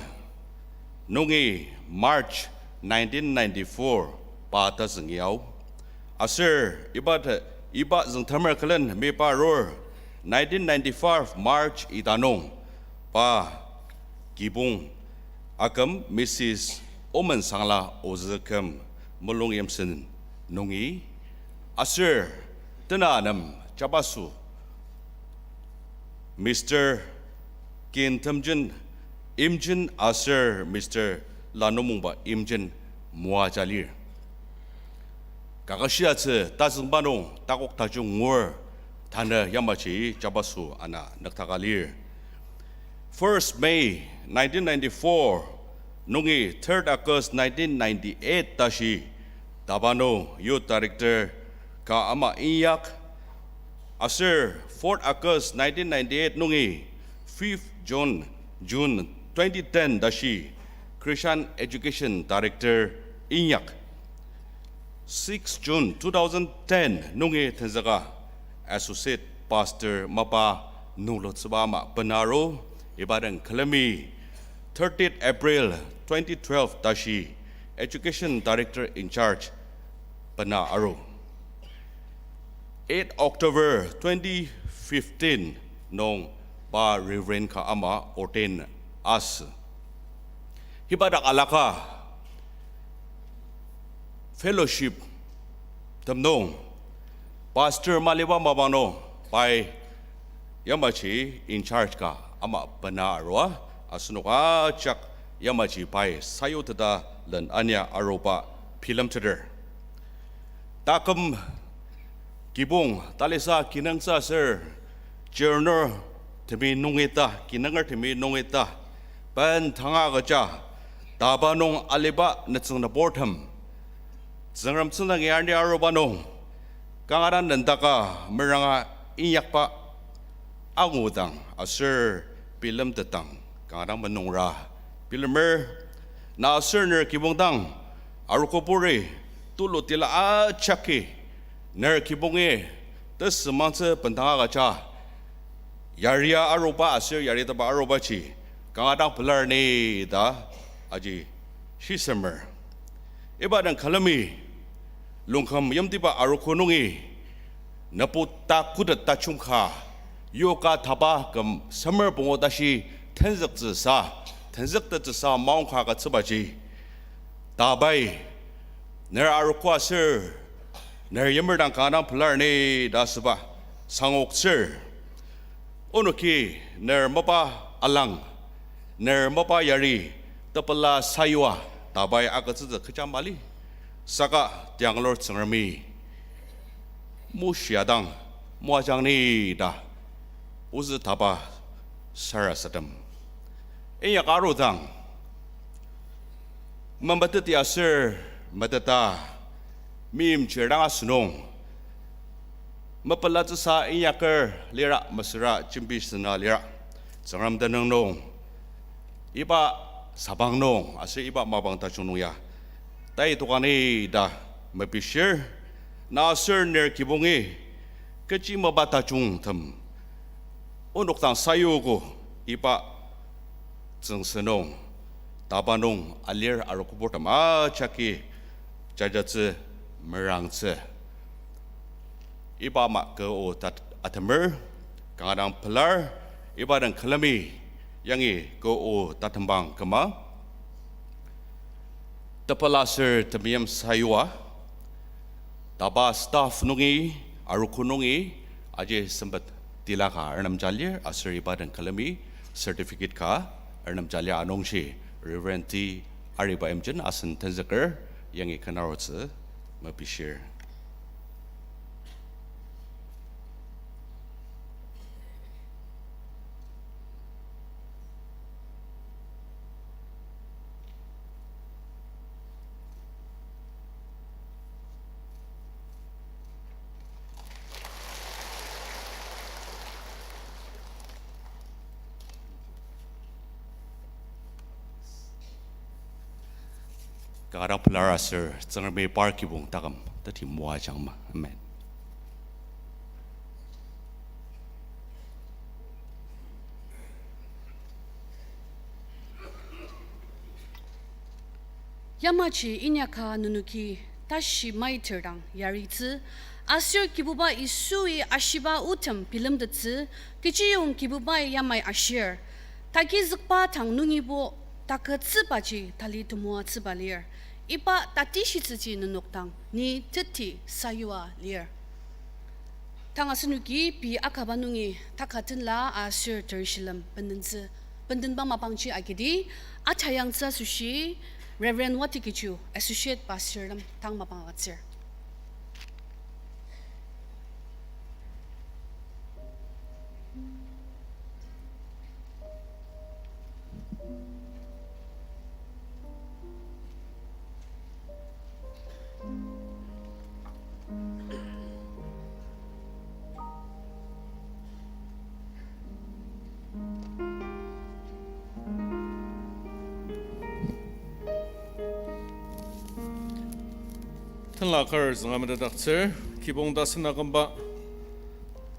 nungi March nineteen ninety-four pa tazüngi ao. Aser iba te-, iba züngtemer külen mepa arur nineteen ninety-five March ita nung pa kibong aküm Missus Omensangla ozü küm Mulungyimsen nungi, aser tena nem jabaso Mister Kintemjen Imjen aser Mister Lanumungba Imjen moaja lir. Kakashiatsü tazüngba nung takok tajung ngur tanü yamaji jabaso ana nüktaka lir. First May nineteen ninety-four nungi third August nineteen ninety-eight tashi taba nung youth director ka ama inyak, aser fourth August nineteen ninety-eight nungi fifth June, June twenty ten tashi Christian Education Director inyak. Six June two thousand ten nungi tenzüka Associate Pastor mapa nunglutsüba ama bena aru, iba den külemi thirtieth April twenty twelve tashi Education Director in Charge bena aru. Eight October twenty fifteen nung pa Reverend ka ama ordain asü. Hiba dak alaka fellowship tem nung pastor maliba mapang nung pai yamaji in charge ka ama bena arua, asenok ajak yamaji pai sayuteta len ania aruba bilemteter. Taküm kibong talisa kinungtsü aser chirnurtemi nungi ta, kinungertemi nungi ta, bendanga agüja taba nung aliba nütsüng nübortem Tsüngrem tsüngdangi arni aruba nung kanga dang nendaka meranga inyakba angudang aser bilemtetdang kanga dang menungra bilemer. Na aser ner kibong dang arogoburi tulutila ajaki ner kibongi tesümangtsü bendanga agüja yaria aruba aser yaritepba arubaji kanga dang pelar ni ta aji shisemer. Iba den külemi Longkum yimtiba arogo nungi nübu ta kotet tajung ka yoka taba küm semer pungu tashi tenzüktsüsa, tenzüktettsüsa maongka agütsübaji, tabai ner arogo aser ner yimer dang kanga dang pelar ni ta asüba sangoktsür. Onoki ner mapa alang, ner mapa yari, tepela sayua, tabai agütsütsü kecha mali. Saka tianglur Tsüngremi moshia dang moajang ni ta ozü taba sarasadem inyak arudang, memeteti aser meteta meimchir dang asünung, mepelatsüsa inyaker lira mesüra jembi sena lira, Tsüngrem tenüng nung, iba sabang nung aser iba mapang tajung nung ya tai tokang ni ta mepishir. Na aser ner kibongi kechi mapa tajungtem onok dang sayuogo, iba tsüngsü nung, taba nung alir arogoburtem ajaki jajatsü merangtsü. Iba ama kü o tat atemer, kanga dang pelar, iba den külemi yangi kü o tatembang küma tepela aser temeim sayua, taba staff nungi, arogo nungi, aji sempet tila ka arnemja lir aser iba den külemi certificate ka arnemja lir anungji Reverend T. Ariba Imjen asen tenzüker yangi künarutsü mepishir. Kanga dang pelar aser Tsüngremi par kibong taküm teti moajang ma. Amen. Yamaji inyaka nenoki tashi maiter dang yaritsü, aser Kibuba Yisui ashiba otem bilemtettsü, kechiyong Kibubai yamai ashir, tagizükba tang nungibo takütsübaji tali temoatsüba lir. Iba tatishitsüji nenok dang ni teti sayua lir. Tang asenoki pei akaba nungi taka tenla aser terishilem bendentsü, bendenba mapangji agidi, atayangtsü asoshi Reverend Wati Kechu, Associate Pastor lem tang mapang agütsür. Tenla kar zünga metetdaktsür, kibong tasen akümba,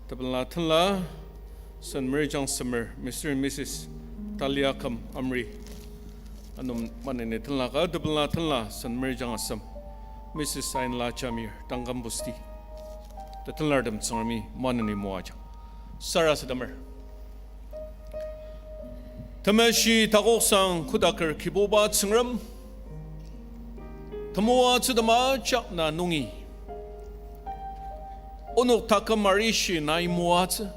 tepela tenla, Saint Mary Jang Semer, Mister and Missus Talia Kam Amri. Ano maneni tenla ka, tepela tenla, Saint Mary Jang Asem, Missus Ainla Jamir, Tangkam Busti. Ta tenlartem Tsüngremi maneni moajang. Sarasademer. Temeshi takoksang kodaker Kibuba Tsüngrem, temoatsü temajak na nungi onok taküm arishi nai moatsü.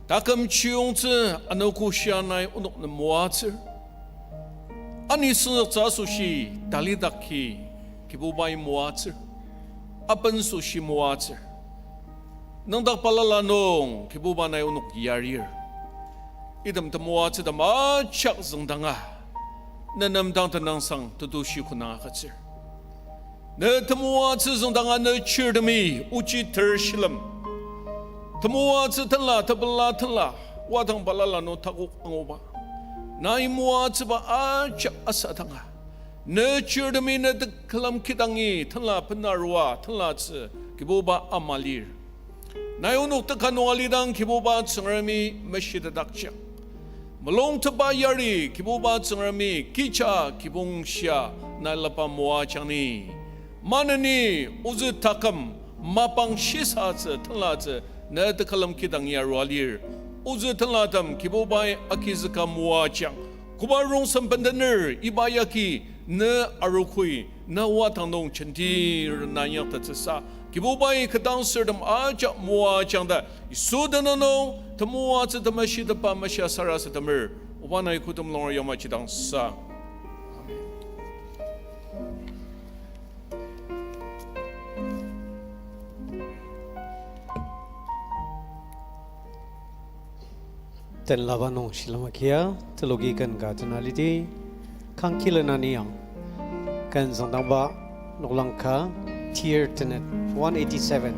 Taküm chiyongtsü anogo shia nai onok nem moatsür. Ani süngzüktsü asoshi talidaki Kibubai moatsür. Aben asoshi moatsür. Nüngdak balala nung Kibuba nai onok yarir. Item temoatsü temajak züngdanga, ne nem dang tenüngsang tetushi konang agütsür. Ne temoatsü züngdanga ne chirtemi ochi ter shilem, temoatsü tenla, tepela tenla, wadang balala nung takok anguba, nai moatsüba ajak asadanga, ne chirtemi ne tekülem kidangi tenla benarua tenlatsü Kibuba ama lir. Nai onok teka nung alidang Kibuba Tsüngremi meshitedakjang. Mulungtepa yari Kibuba Tsüngremi kecha kibong shia nai laba moajang ni. Maneni ozü taküm mapang shisatsü tenlatsü ne tekülem kidang ya arua lir. Ozü tenlatem Kibubai agizüka moajang. Koba rongsen bendener iba yagi ne arogoi, na oa tang nung jentir na inyaktettsüsa, Kibubai ketdangsürtem ajak moajang ta, Yisu tenüng nung temoatsü temeshitepa meshia sarasademer, oba nai kotem longer yamaji dang sa. Amen. Tenlaba nung shilem agia, teloki ken ka tena lidi, Kangkilen Ani Ang. Ken züngdangba noklang ka, tier tenet, one eighty-seven.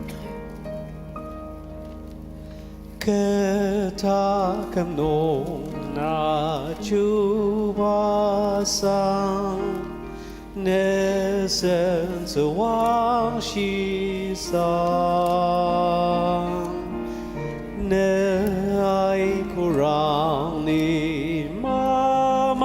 Kü taküm nung na chuba sang, ne sentsüwang shisang, ne aika rang ni mamatsü,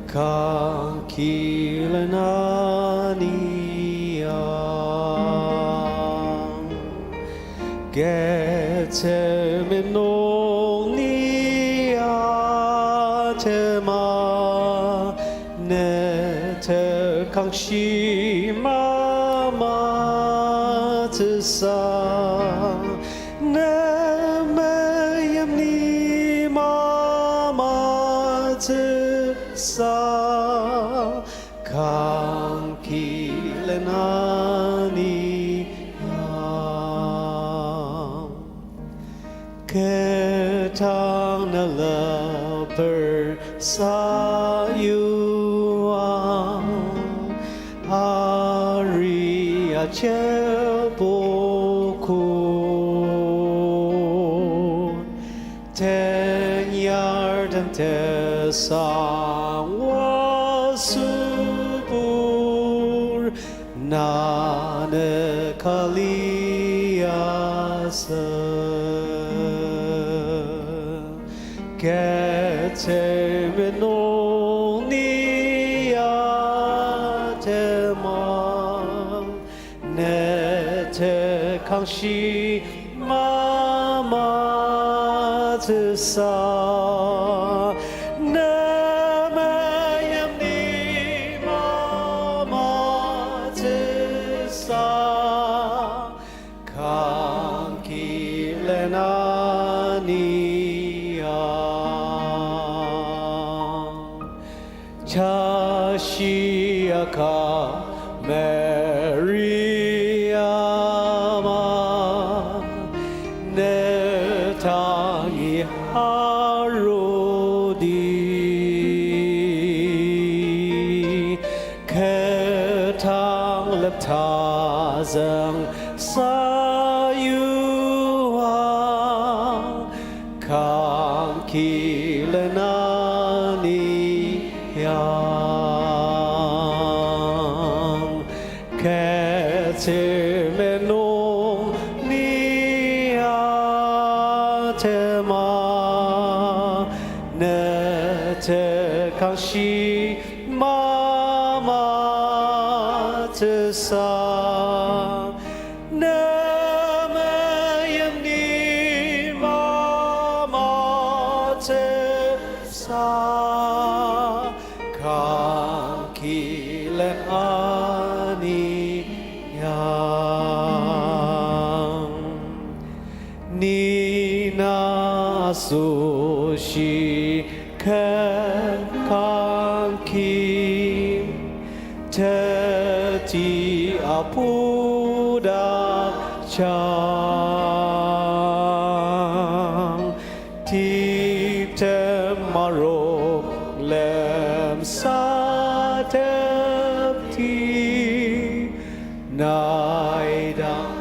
Kangkilen Ani Ang. Getsemani nung ni atema, ne tekangshi mamatsüsa, ne meim ni mamatsüsa, Kangkilen Ani Ang. Ketang na leper sayuang, ari ajepoku. Tenyartem tesang oa sübur, na neka liasü. Getsemani nung ni atema, ne tekangshi mamatsüsa, ne meim ni mamatsüsa, Kangkilen Ani Ang. Tashi aka Maria ma, ne tangi arudi, ketang leptazüng sayuang, Kangkilen Ani Ang. Getsemani nung ni atema, ne tekangshi mamatsüsa, ne meim ni mamatsüsa, Kangkilen Ani Ang. Ni na asoshi ken kangki, teti apudak jang, tiptem marok lemsatepti, nai dang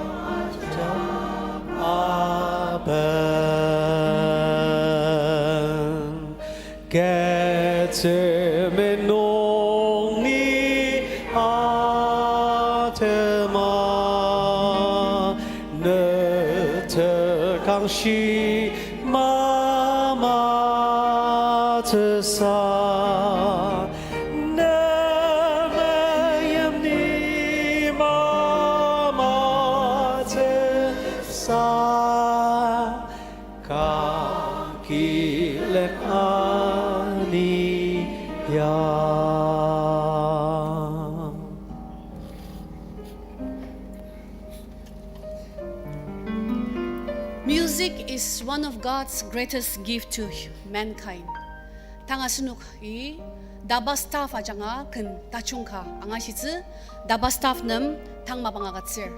aben. Getsemani nung ni atema, shi mama tesa, ne meyim ni mama tesa, ka ki lek ani ya. Music is one of God's greatest gift to mankind. Tang asenok i Daba Staff ajanga ken tajung ka angashitsü, Daba Staff nem tang mapang agütsür.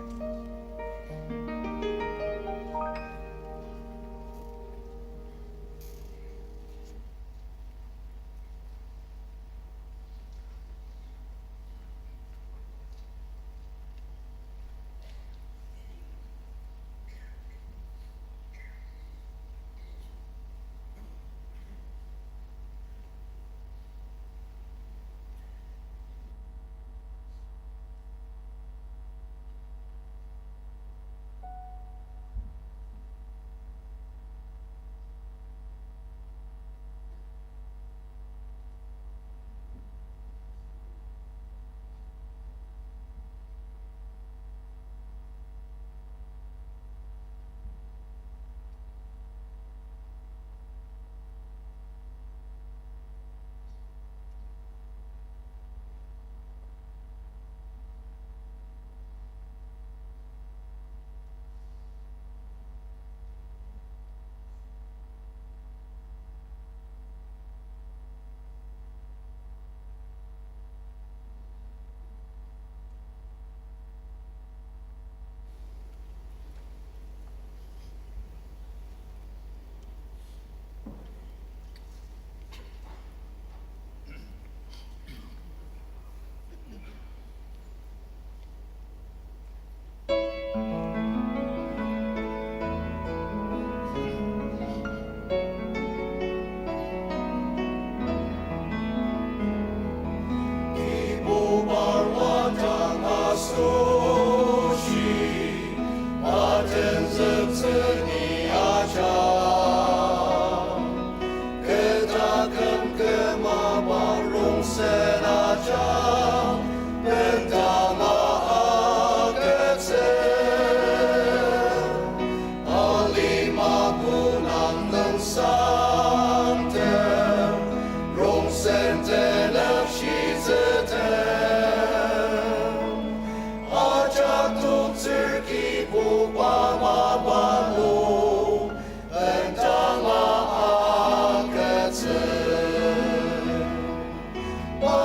Kibuba watang asoshi, atenzüktsü ni ajak. Kü taküm küma parong sen ajak, bendanga agütsü. Alima kunang nüngsangtem, rongsen tenük shitsütem. Ajak toktsür Kibuba mapa nung, bendanga agütsü. Pa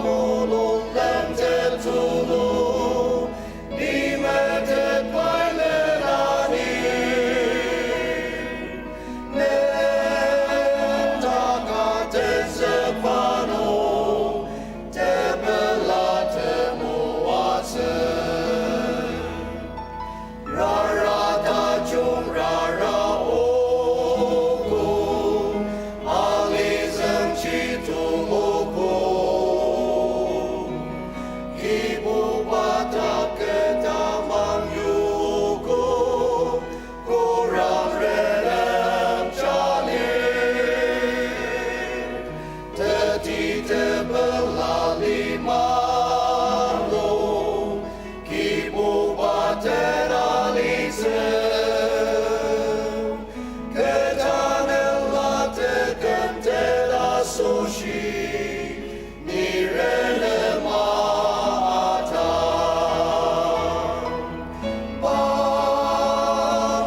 mulung lemtet tulu, ni metet pai lenani. Ne taka tenzükba nung, tepela temoatsü. Rara tajung rara ogo, alizüng chitung ogo. Kibuba taket tamang yogo, kurang renem jali. Teti tepela lima nung, Kibuba tenalitsü. Kü tanela teküm teta asoshi, ni renem atang. Pa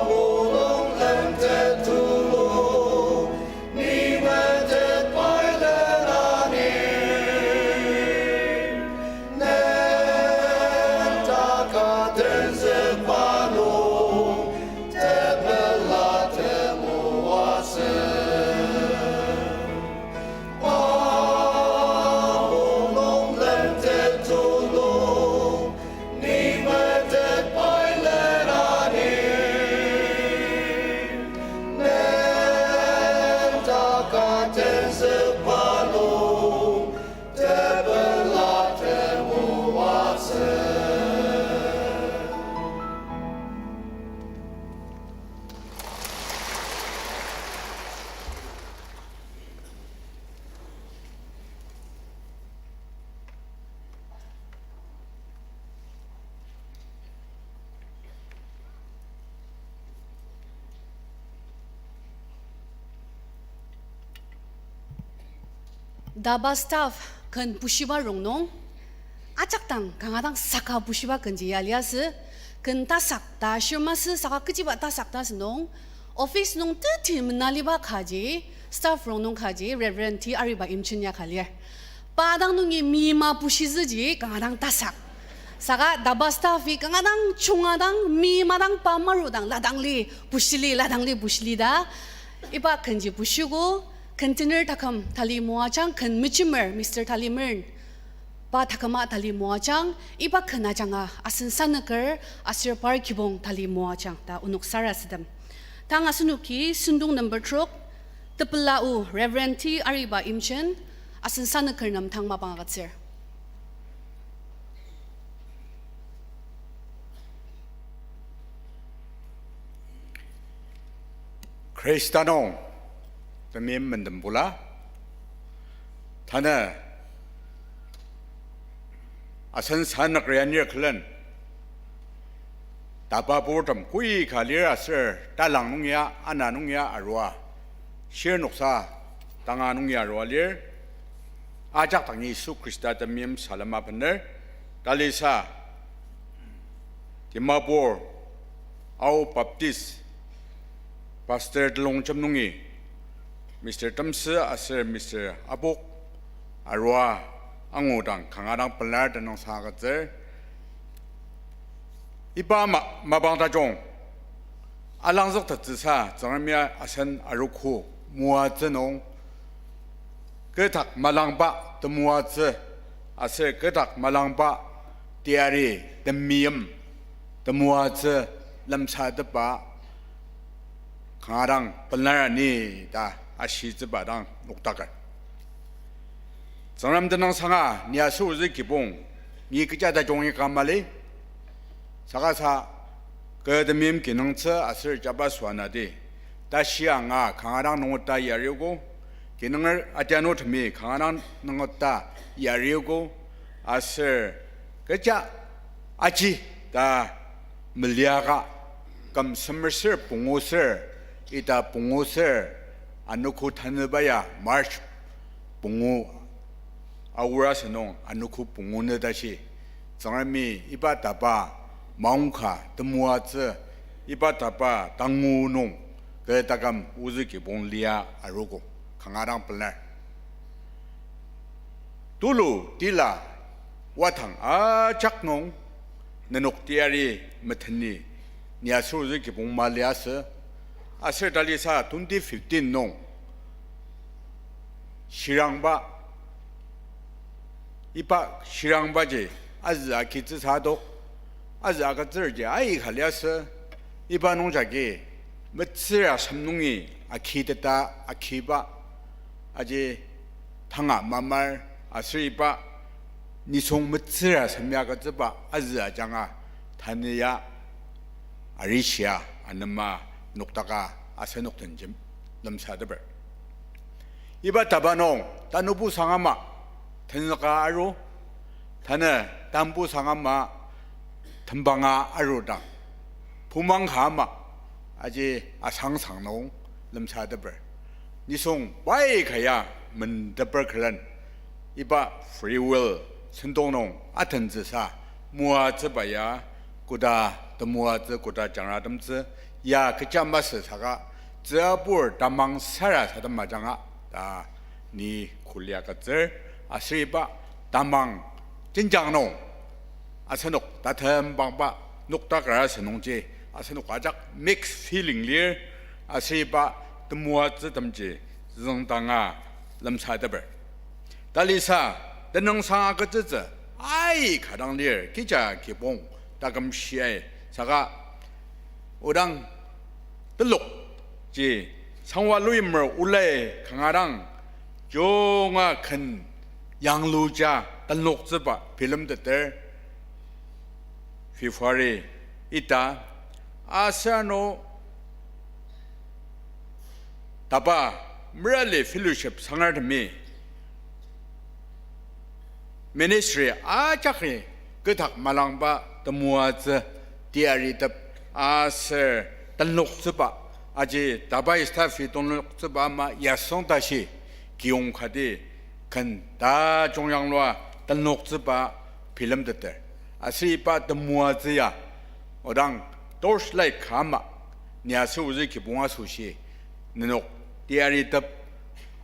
mulung lemtet tulu, ni metet pai lenani. Ne taka tenzükba nung, tepela temoatsü. Pa DABA staff ken bushiba rongnung, ajak dang kanga dang saka bushiba kenji ya liasü, ken tasak ta ashir masü saka kechiba tasak ta asünung, office nung teti menaliba kaji, staff rongnung kaji, Reverend T Ariba Imchen ya ka lir. Pa dang nungi mima bushizüji kanga dang tasak. Saka DABA staff-i kanga dang chunga dang mima dang pa maru dang ladangli bushili, ladangli bushili ta. Iba kenji bushiogo, ken tener taküm tali moajang, ken mechimer Mister Talimer, pa taküma tali moajang, iba ken ajanga asen sanüker aser par kibong tali moajang ta onok sarasadem. Tang asenoki sentong number trok, tepela o Reverend T Ariba Imchen, asen sanüker nem tang mapang agütsür. Khrista nung temeim mendembula, tanü asen sanüker anir külen, DABA purtem koika lir aser talang nung ya, ana nung ya arua, shirnoksa tanga nung ya arua lir, ajak dang Yisu Khrista temeim salem abener, talisa, Dimapur Ao Baptist Pastor telongjem nungi Mister Temsü aser Mister Apok arua angudang kanga dang pelar tenüngsang agütsür. Iba ma-, mapang tajung alangzüktettsüsa Tsüngremi asen arogo moatsü nung, kü dak malangba temoatsü aser kü dak malangba teyari temeim temoatsü lemsatepba kanga dang pelar ni ta ashitsüba dang nokdaker. Tsüngrem tenüngsanga ni aser ozü kibong, ni kecha tajungi ka mali, saka sa kü temeim kinungtsü aser jabaso anati, tashi anga kanga dang nüngota yariogo, kinunger atianutemi kanga dang nüngota yariogo, aser kecha aji ta meliaka, küm semer ser pungu ser, ita pungu ser, anogo tanüba ya March pungu aor asünung anogo pungu nü tashi, Tsüngremi iba DABA maongka temoatsü, iba DABA tangu nung kü taküm ozü kibong lia arogo kanga dang pelar. Tulu tila wadang ajak nung nenok teyari meteni ni aser ozü kibong maliasü, aser talisa twenty fifteen nung shirangba, iba shirangbaji azü akitsüsa adok, azü agütsürji aika liasü, iba nungjagi metsür asem nungi akiteta akiba aji tanga mamar, aser iba nisung metsür asem ya agütsüba azü ajanga tanü ya arishia anema noktaka asenok den jem lemsateper. Iba DABA nung tanübo sang ama tenzüka aru, tanü tambu sang ama tembanga arudang, pumang ka ama aji asangsang nung lemsateper. Nisung pai ka ya menteper külen, iba free will sentong nung atentsüsa moatsüba ya, koda temoatsü koda jangratemtsü ya kecha masü saka, tsüabur tamang sarasadem ajanga ta ni kuli agütsür, aser iba tamang jenjang nung asenok tatembangba nokdaker asünungji asenok ajak mixed feeling lir, aser iba temoatsütemji züngdanga lemsateper. Talisa tenüngsang agütsütsü aika dang lir, kija kibong taküm shiai saka, odang telok ji sangwa luimer olai kanga dang junga ken yangluja tenloktsüba bilemteter February ita, aser ano DABA merali fellowship sangertemi ministry ajaki kü dak malangba temoatsü teyaritep aser tenloktsüba, aji DABA staff-i tenloktsüba ama yasüng tashi kiyong kati ken tajung yanglua tenloktsüba bilemteter. Aser iba temoatsü ya, odang torchlight ka ama, ni aser ozü kibong asoshi, nenok teyaritep,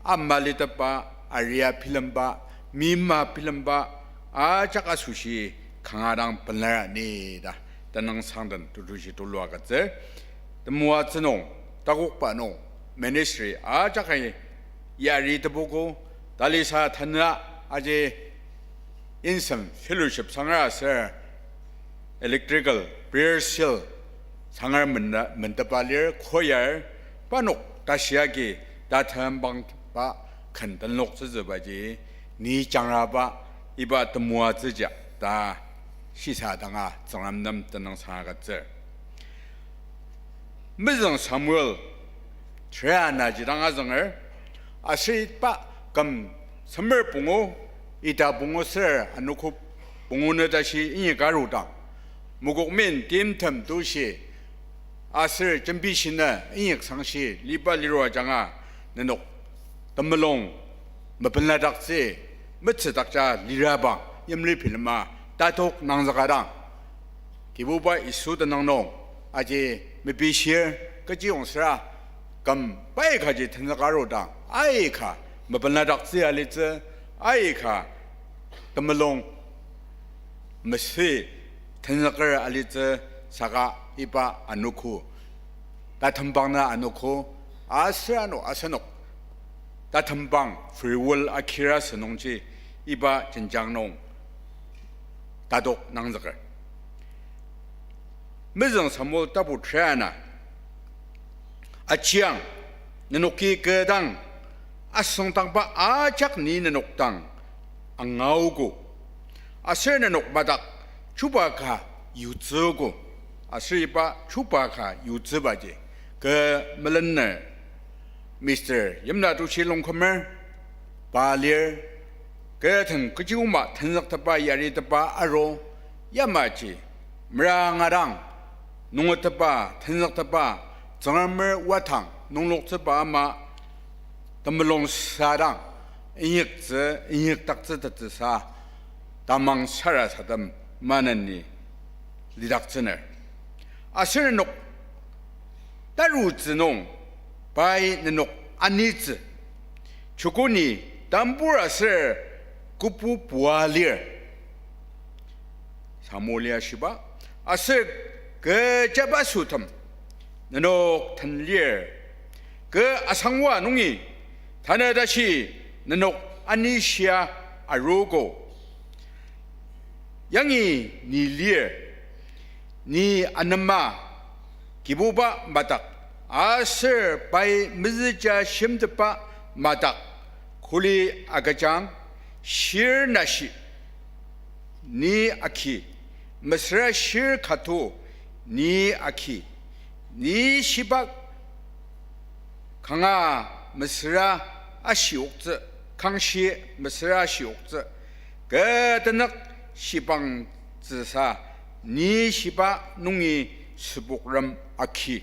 ama litepba, aria bilemba, mima bilemba, ajak asoshi kanga dang pelar ni ta, tenüngsang den tetushi tulu agütsür. Temoatsü nung, takokba nung, ministry ajak ai yari tepoko, talisa tanü aji Insen Fellowship sangra aser Electrical Prayer Seal sangra mena, mentepa lir choir, parnok tashi agi tatembangba ken tenloktsütsübaji ni jangraba iba temoatsüji ta shisadanga Tsüngrem nem tenüngsang agütsür. Mezüng Samuel tera naji dang azünger, aser iba küm semer pungu, ita pungu ser anogo pungu nü tashi inyaka arudang, mokokmen timtem tushi aser jembi shinü inyaktsüngshi liba lirua ajanga nenok temulung mepenladaktsü, metsüdakja lirabang yimli bilema tatok nangzüka dang, Kibuba Yisu tenüng nung aji mepishir, kechiyong süra küm pai kaji tenzüka arudang aika mepenladaktsü alitsü, aika temulung mesü tenzüker alitsü, saka iba anogo, tatembang nü anogo, aser ano asenok tatembang free will akira sünungji iba jenjang nung tatok nangzüker. Mezüng Samuel tapu tera na, ajiang, nenoki kü dang asüngdangba ajak ni nenok dang angaogo, aser nenok madak chuba ka yutsüogo, aser iba chuba ka yutsübaji kü melener Mister Yimla Tushi Longkümer, pa lir, kü den kechi oma tenzüktepa yaritepa aru, yamaji meranga dang nungetepa tenzüktepa Tsüngremer wadang nungloktsüba ama temulung sadang inyaktsü, inyakdaktsü tetsüsa tamang sarasadem maneni lidaktsüner. Aser nenok tarutsü nung pai nenok anitsü, joko ni tambur aser kübu pua lir, Samueli ashiba, aser kü jabasotem nenok den lir, kü asangwa nungi tanü tashi nenok anishia arogo. Yangi ni lir, ni anema Kibuba madak aser pai mezüja shimteba madak kuli agüjang, shir nashi ni aki, mesüra shir kato ni aki, ni shiba kanga mesüra ashioktsü, kangshi mesüra ashioktsü, kü tenük shibangtsüsa ni shiba nungi süpokrem aki.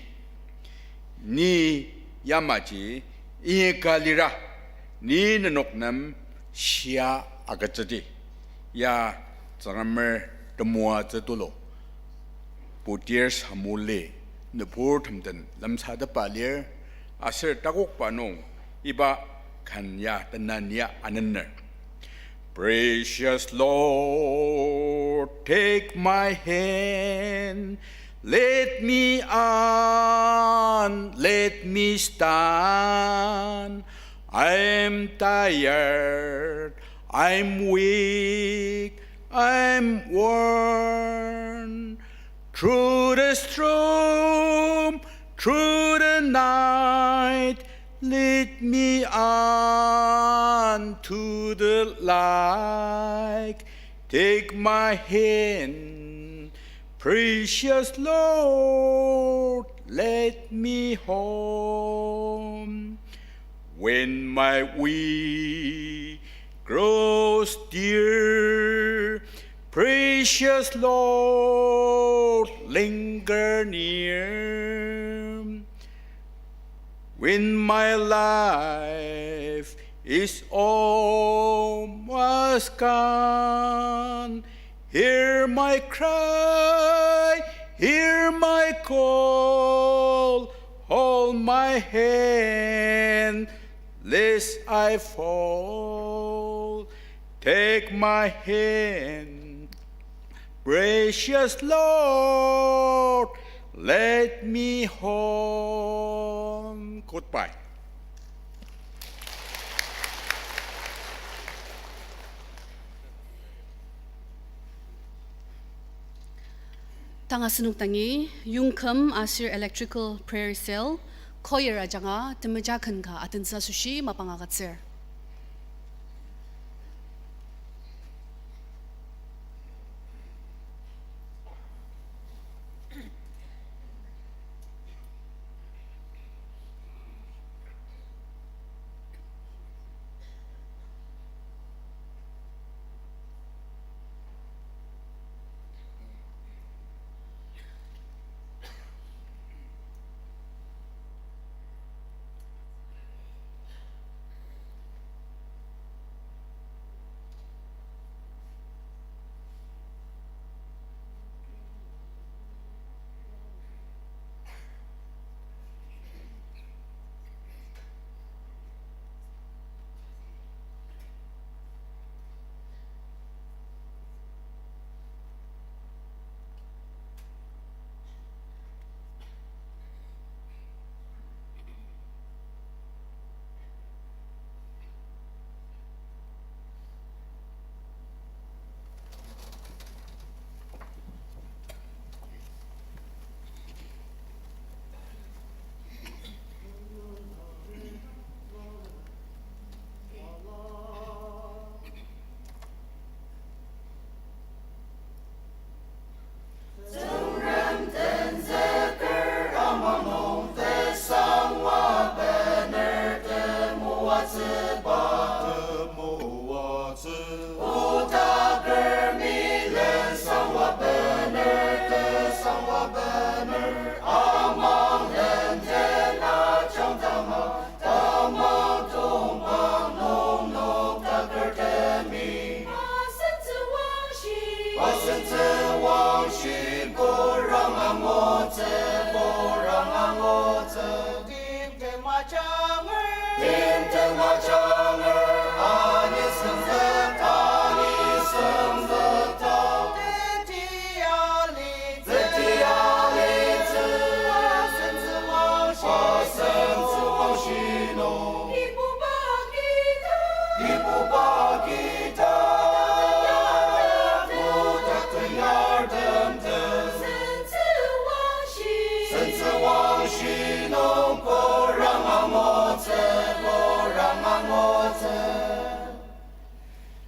Ni yamaji inyaka lira, ni nenok nem shia agütsüdi. Ya Tsüngremer temoatsü tulu. Putir Samueli nüburtem den lemsatepa lir, aser takokba nung iba ken ya tenania anener. Precious Lord, take my hand, lead me on, let me stand. I'm tired, I'm weak, I'm worn. Through the storm, through the night, lead me on to the light. Take my hand, precious Lord, lead me home. When my way grows drear, precious Lord, linger near. When my life is almost gone. Hear my cry, hear my call, hold my hand, lest I fall. Take my hand, precious Lord, lead me home. Goodbye. Tang asenok dangi, yongküm aser electrical prayer cell, choir ajanga temeja ken ka atentsü asoshi mapang agütsür. Tsüngrem tenzüker ama nung tesangwa bener temoatsüba. Temoatsü. Kotaker milen sangwa bener, tesangwa bener, amang len tena changtama. Tamang tongpang nung noktakertemi. Asentsü wangshi. Asentsü wangshi, korang angutsü, korang angutsü. Timtem ajanger. Timtem ajanger, ani senzük, ani senzük ta. Teti ali. Teti alitsü. Asentsü wangshi. Asentsü wangshi nung. Kibuba kida. Kibuba kida. Kotakten yartem tem. Sentsü wangshi. Sentsü wangshi nung korang angutsü, korang angutsü.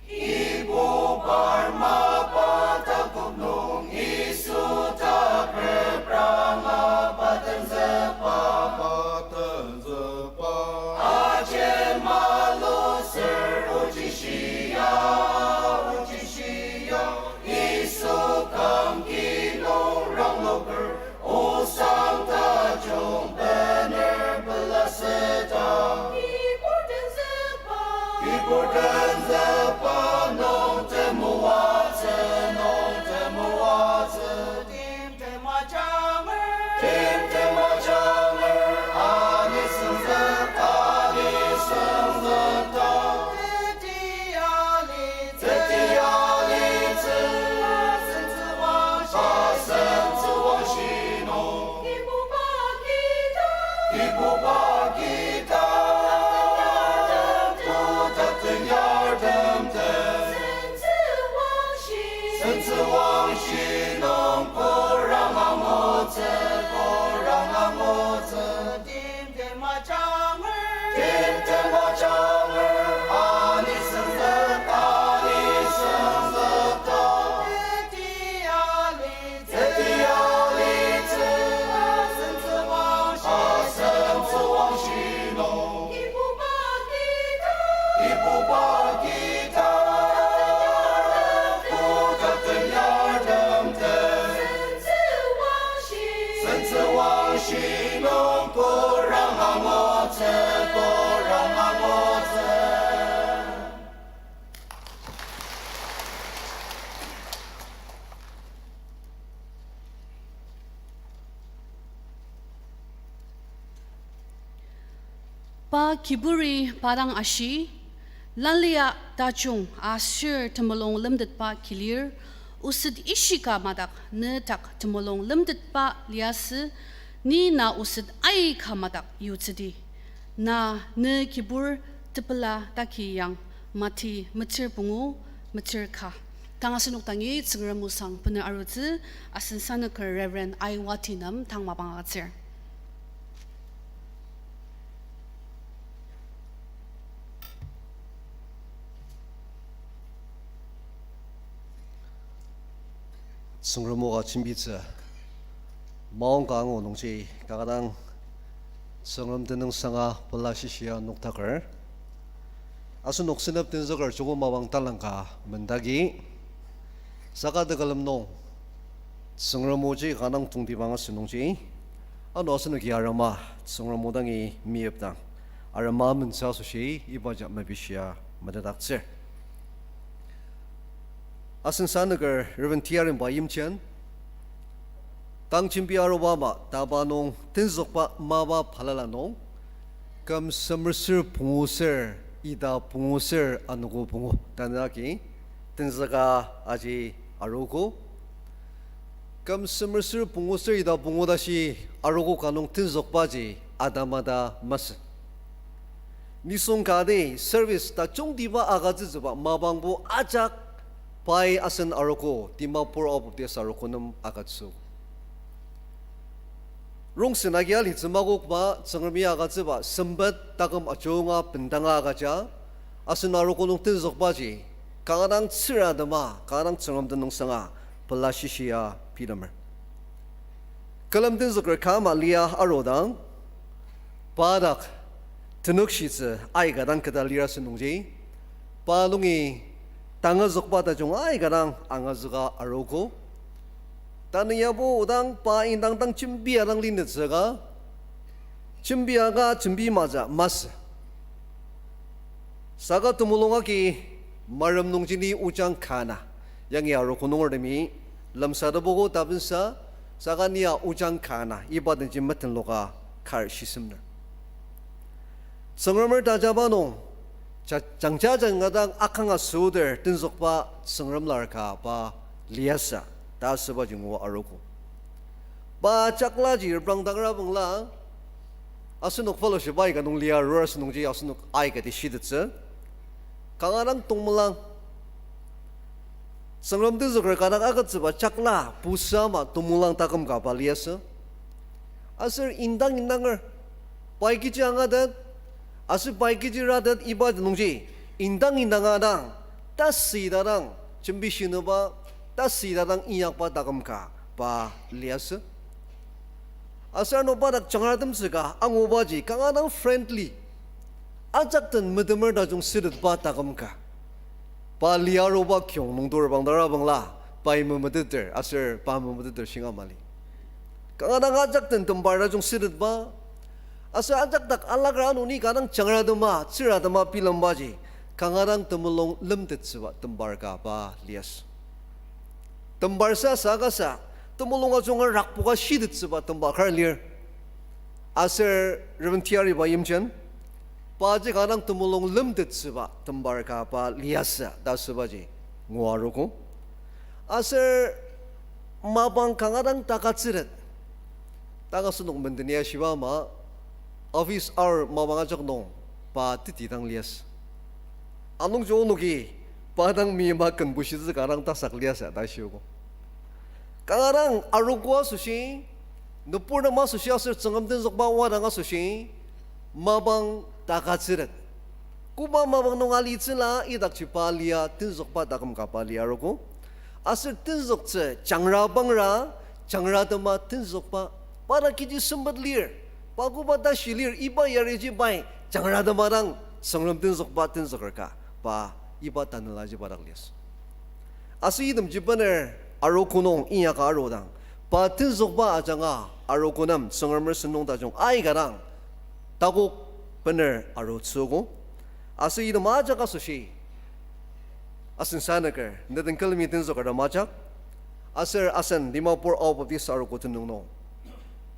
Kibubar mapa takok nung Yisu takrep ranga patenzükba. Patenzükba. Ajen maluser ochi shia, ochi shia. Yisu kangki nung rangloker. Osang tajung bener pelaseta. Kibur tenzükba. Kibur tenzükba nung temoatsü, nung temoatsü. Timtem ajanger. Timtem ajanger, ani senzük, ani senzük ta. Teti ali. Teti alitsü. Asentsü wangshi. Asentsü wangshi nung. Kibuba kida. Kibuba kida. Kotakten yartem tem. Sentsü wangshi. Sentsü wangshi nung korang angutsü, korang angutsü. Timtem ajanger. Timtem ajanger, ani senzük, ani senzük ta. Teti ali. Teti alitsü. Asentsü wangshi. Asentsü wangshi nung. Kibuba kida. Kibuba kida. Kotakten yartem tem. Sentsü wangshi. Sentsü wangshi nung korang angutsü, korang angutsü. Pa kiburi pa dang ashi, Lalia tajung aser temulung lemtetba kilir, oset ishika madak ne dak temulung lemtetba liasü, ni na oset aika madak yutsüdi. Na ne kibur tepela taki yang. Mati metsür pungu, metsür ka. Tang asenok dangi Tsüngrem osang bener arutsü, asen sanüker Reverend Aiwati nem tang mapang agütsür. Tsüngrem o ka jembitsü, maongka angu nungji kanga dang Tsüngrem tenüngsanga pela shishia noktaker. Asenok senep tenzüker joko mapang talang ka mendagi. Saka tekülem nung Tsüngrem oji kanga dang tongtibang asünungji, ano asenoki arema Tsüngrem o dangi meyipdang, arema amentsü asoshi ibaji mepishia metetdaktsür. Asen sanüker Reverend Tiarimba Yimchen, tang jembi aruba ama taba nung tenzükba mapa balala nung, küm semer ser pungu ser, ita pungu ser anogo pungu tanü agi tenzüka aji arogo. Küm semer ser pungu ser ita pungu tashi arogo ka nung tenzükbaji atamata masü. Nisung kati service tajungtiba agütsütsüba mapangbo ajak pai asen arogo, Dimapur Ao Baptist arogo nem agütsü. Rongsen agi alitsü makokba Tsüngremi agütsüba sempet taküm ajunga bendanga agüja, asen arogo nung tenzükbaji kanga dang tsüratema, kanga dang Tsüngrem tenüngsanga pela shishia bilemer. Külem tenzüker ka ama lia arudang, pa dak tenükshitsü aika dang keta lir asünungji, pa nungi tangazükba tajung aika dang angazüka arogo. Tanü yabo odang pa indang dang jembia dang linetsüka, jembiaka jembi maja masü. Saka temulung agi marem nungji ni ojang kana, yangi arogo nungertemi lemsatepoko tapensa, saka nia ojang kana iba denji metenloka kar shisemner. Tsüngremer tajaba nung, ja-, jangja jangja dang akanga süoter tenzükba Tsüngrem lar ka pa liasü ta asübaji ngua arogo. Pa chaklaji reprangdangra bangla, asenok fellowship aika nung lia arur asünungji asenok aikati shitettsü. Kanga dang tongmelang. Tsüngrem tenzüker ka dak agütsüba chakla pusü ama tongmelang taküm ka pa liasü. Aser indang indanger, pai kechi angatet, aser pai kechi ratet iba nungji, indang indanga dang, tasüta dang jembi shinüba, tasüta dang inyakba taküm ka pa liasü. Aser ano pa dak jangratemtsü ka angubaji kanga dang friendly, ajak den metemer tajung sütetba taküm ka pa lia aruba kiyong nung tur bangdara bangla, pai memeteter aser pa memeteter shinga mali. Kanga dang ajak den tembar tajung sütetba, aser ajak dak alagra ano ni kanga dang jangratema, tsüratema bilembaji, kanga dang temulung lemtettsüba tembar ka pa liasü. Tembar sa saka sa, temulung ajunger rakpoka shitettsüba tembar kar lir. Aser Reverend Tiariba Yimchen, paji kanga dang temulung lemtettsüba tembar ka pa liasü ta asübaji ngua arogo. Aser mapang kanga dang takatsütet, tanga asenok menden ya shiba ama, office hour mapang ajak nung pa teti dang liasü. Anungji onoki pa dang mima ken bushitsü kanga dang tasak liasü ta shiogo. Kanga dang arogo asoshi, nüburtem asoshi aser Tsüngrem tenzükba wadang asoshi, mapang takatsütet. Koba mapang nung alitsüla idakji pa lia tenzükba taküm ka pa lia arogo. Aser tenzüktsü jangrabangra, jangratema tenzükba, pa dak kechi sempet lir, pa koba tashi lir, iba yariji pai jangratema dang Tsüngrem tenzükba tenzüker ka pa iba tanelaji pa dak liasü. Aser itemji bener arogo nung inyaka arudang, pa tenzükba ajanga arogo nem Tsüngremer sentong tajung aika dang takok bener arutsüogo. Aser item ajak asoshi asen sanüker, neden külemi tenzükertem ajak, aser asen Dimapur Ao Baptist arogo tenüng nung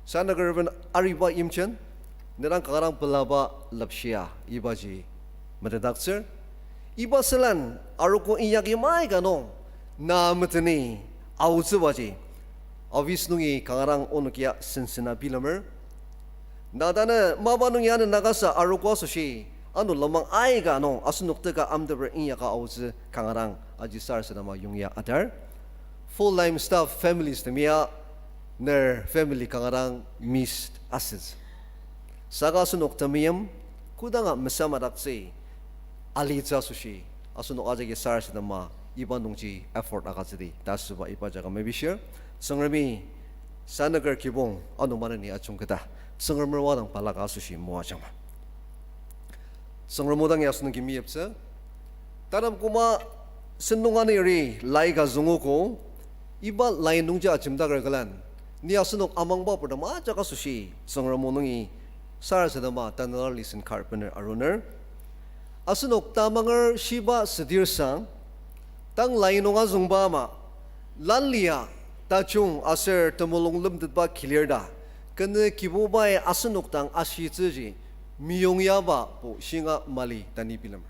sanüker Reverend Ariba Yimchen, Nedang kanga dang pelaba lepshia ibaji metetdaktsür. Iba sülen arogo inyaki maika nung na meteni aotsübaji office nungi kanga dang onokia sensena bilemer. Na tanü mapa nungi anü nakasa arogo asoshi, ano lenmang aika nung asenok teka amteper inyaka aotsü kanga dang aji sarasadema yongya atar. Full-time staff families temia ner family kanga dang missed asütsü. Saka asenok temeim kodanga mesamadaktsü alitsü asoshi, asenok ajaki sarasadema iba nungji effort agütsüdi ta asüba iba jaka mepishir. Tsüngremi sanaker kibong ano maneni ajungketa, Tsüngremer wadang balaka asoshi moajangma. Tsüngrem o dangi asenoki meyiptsü. Tanü koma sentong aniri lai ka züngogo, iba lai nungji ajemdaker külen, ni asenok amangba purtem ajak asoshi Tsüngrem o nungi sarasadema tanela lesson kar bener aruner. Asenok tamanger shiba südir sang, tang lai nung azüngba ama, lalia tajung aser temulung lemtetba kilir ta, kenü Kibubai asenok dang ashitsüji meyong yaba bo shinga mali ta ni bilemer.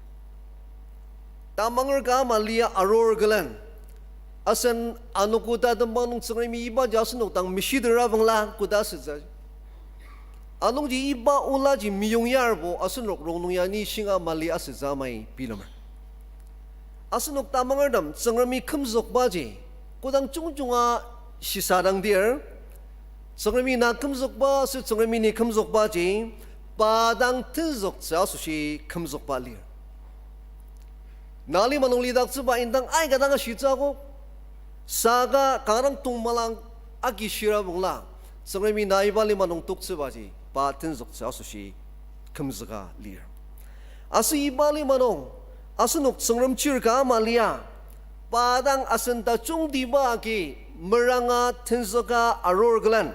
Tamanger ka ama lia arur külen, asen anogo tatembang nung Tsüngremi ibaji asenok dang meshitera bangla koda asütsü. Anungji iba olaji meyong yarbo asenok rongnung ya ni shinga mali asütsü amai bilemer. Asenok tamangertem Tsüngremi kümzükbaji kodang jungjunga shisadangdir, Tsüngremi na kümzükba aser Tsüngremi ni kümzükbaji pa dang tenzüktsü asoshi kümzükba lir. Na lima nung lidaktsüba indang aika dang ashitsü akok. Saka kanga dang tongmalang agi shira bangla, Tsüngremi na iba lima nung toktsübaji pa tenzüktsü asoshi kümzüka lir. Aser iba lima nung asenok Tsüngrem chir ka ama lia, pa dang asen tajungtiba agi meranga tenzüka arur külen,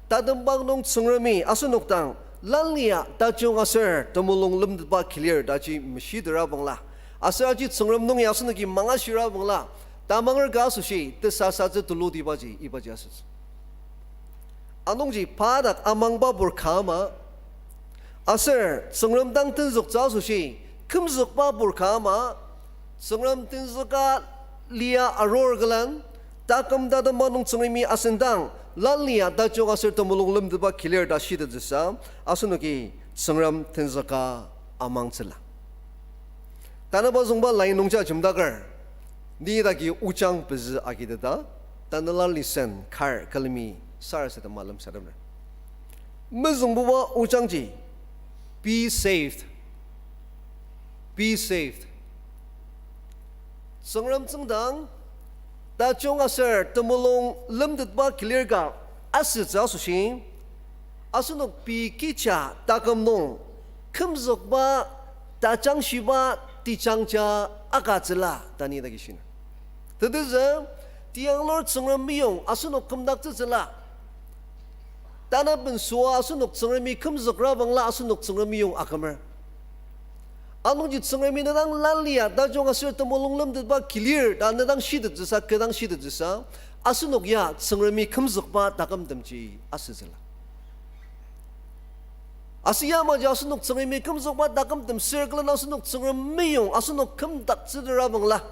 tatembang nung Tsüngremi asenok dang lalia tajung aser temulung lemtetba kilir taji meshitera bangla, aser aji Tsüngrem nungi asenoki mangashira bangla, tamanger ka asoshi tesasatsü tulutibaji ibaji asütsü. Anungji pa dak amangba pur ka ama, aser Tsüngrem dang tenzüktsü asoshi kümzükba pur ka ama, Tsüngrem tenzüka lia arur külen, taküm tatema nung Tsüngremi asen dang lalia tajung aser temulung lemtetba kilir ta shitettsüsa, asenoki Tsüngrem tenzüka amangtsüla. Tanüba züngba lai nungji ajemdaker, ni dagi ojang pezü agiteta, tanela lesson kar külemi sarasadema lemsatemer. Mezüngbuba ojangji, be saved. Be saved. Tsüngrem tsüngdang tajung aser temulung lemtetba kilir ka asütsü asoshi, asenok pei kecha taküm nung kümzükba tajangshiba tejangja agütsüla ta ni dagi shiner. Tetezü, tiyanglur Tsüngrem meyong asenok kümdaktsütsüla. Tanaben süa asenok Tsüngremi kümzükra bangla asenok Tsüngrem meyong akümer. Anungji Tsüngremi nedang lalia tajung aser temulung lemtetba kilir ta nedang shitettsüsa, kü dang shitettsüsa, asenok ya Tsüngremi kümzükba takümtemji asütsüla. Aser yamaji asenok Tsüngremi kümzükba takümtem circle na asenok Tsüngrem meyong asenok kümdaktsütera bangla,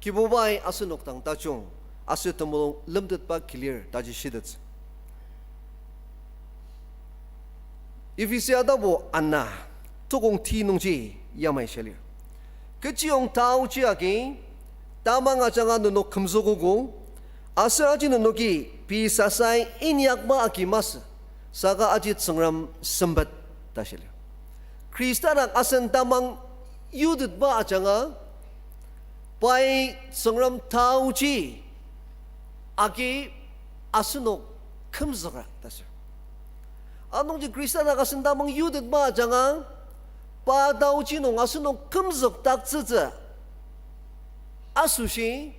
Kibubai asenok dang tajung aser temulung lemtetba kilir taji shitettsü. Ephesia tapu ana, tukong ti nungji yamai shia lir. Kechiyong taochi agi, tamang ajanga nenok kümzükogo, aser aji nenoki pei sasai inyakba agi masü, saka aji Tsüngrem sempet ta shia lir. Khrista dak asen tamang yutetba ajanga, pai Tsüngrem taochi agi asenok kümzükra ta sür. Anungji Khrista dak asen tamang yutetba ajanga, pa taochi nung asenok kümzükdaktsütsü asoshi,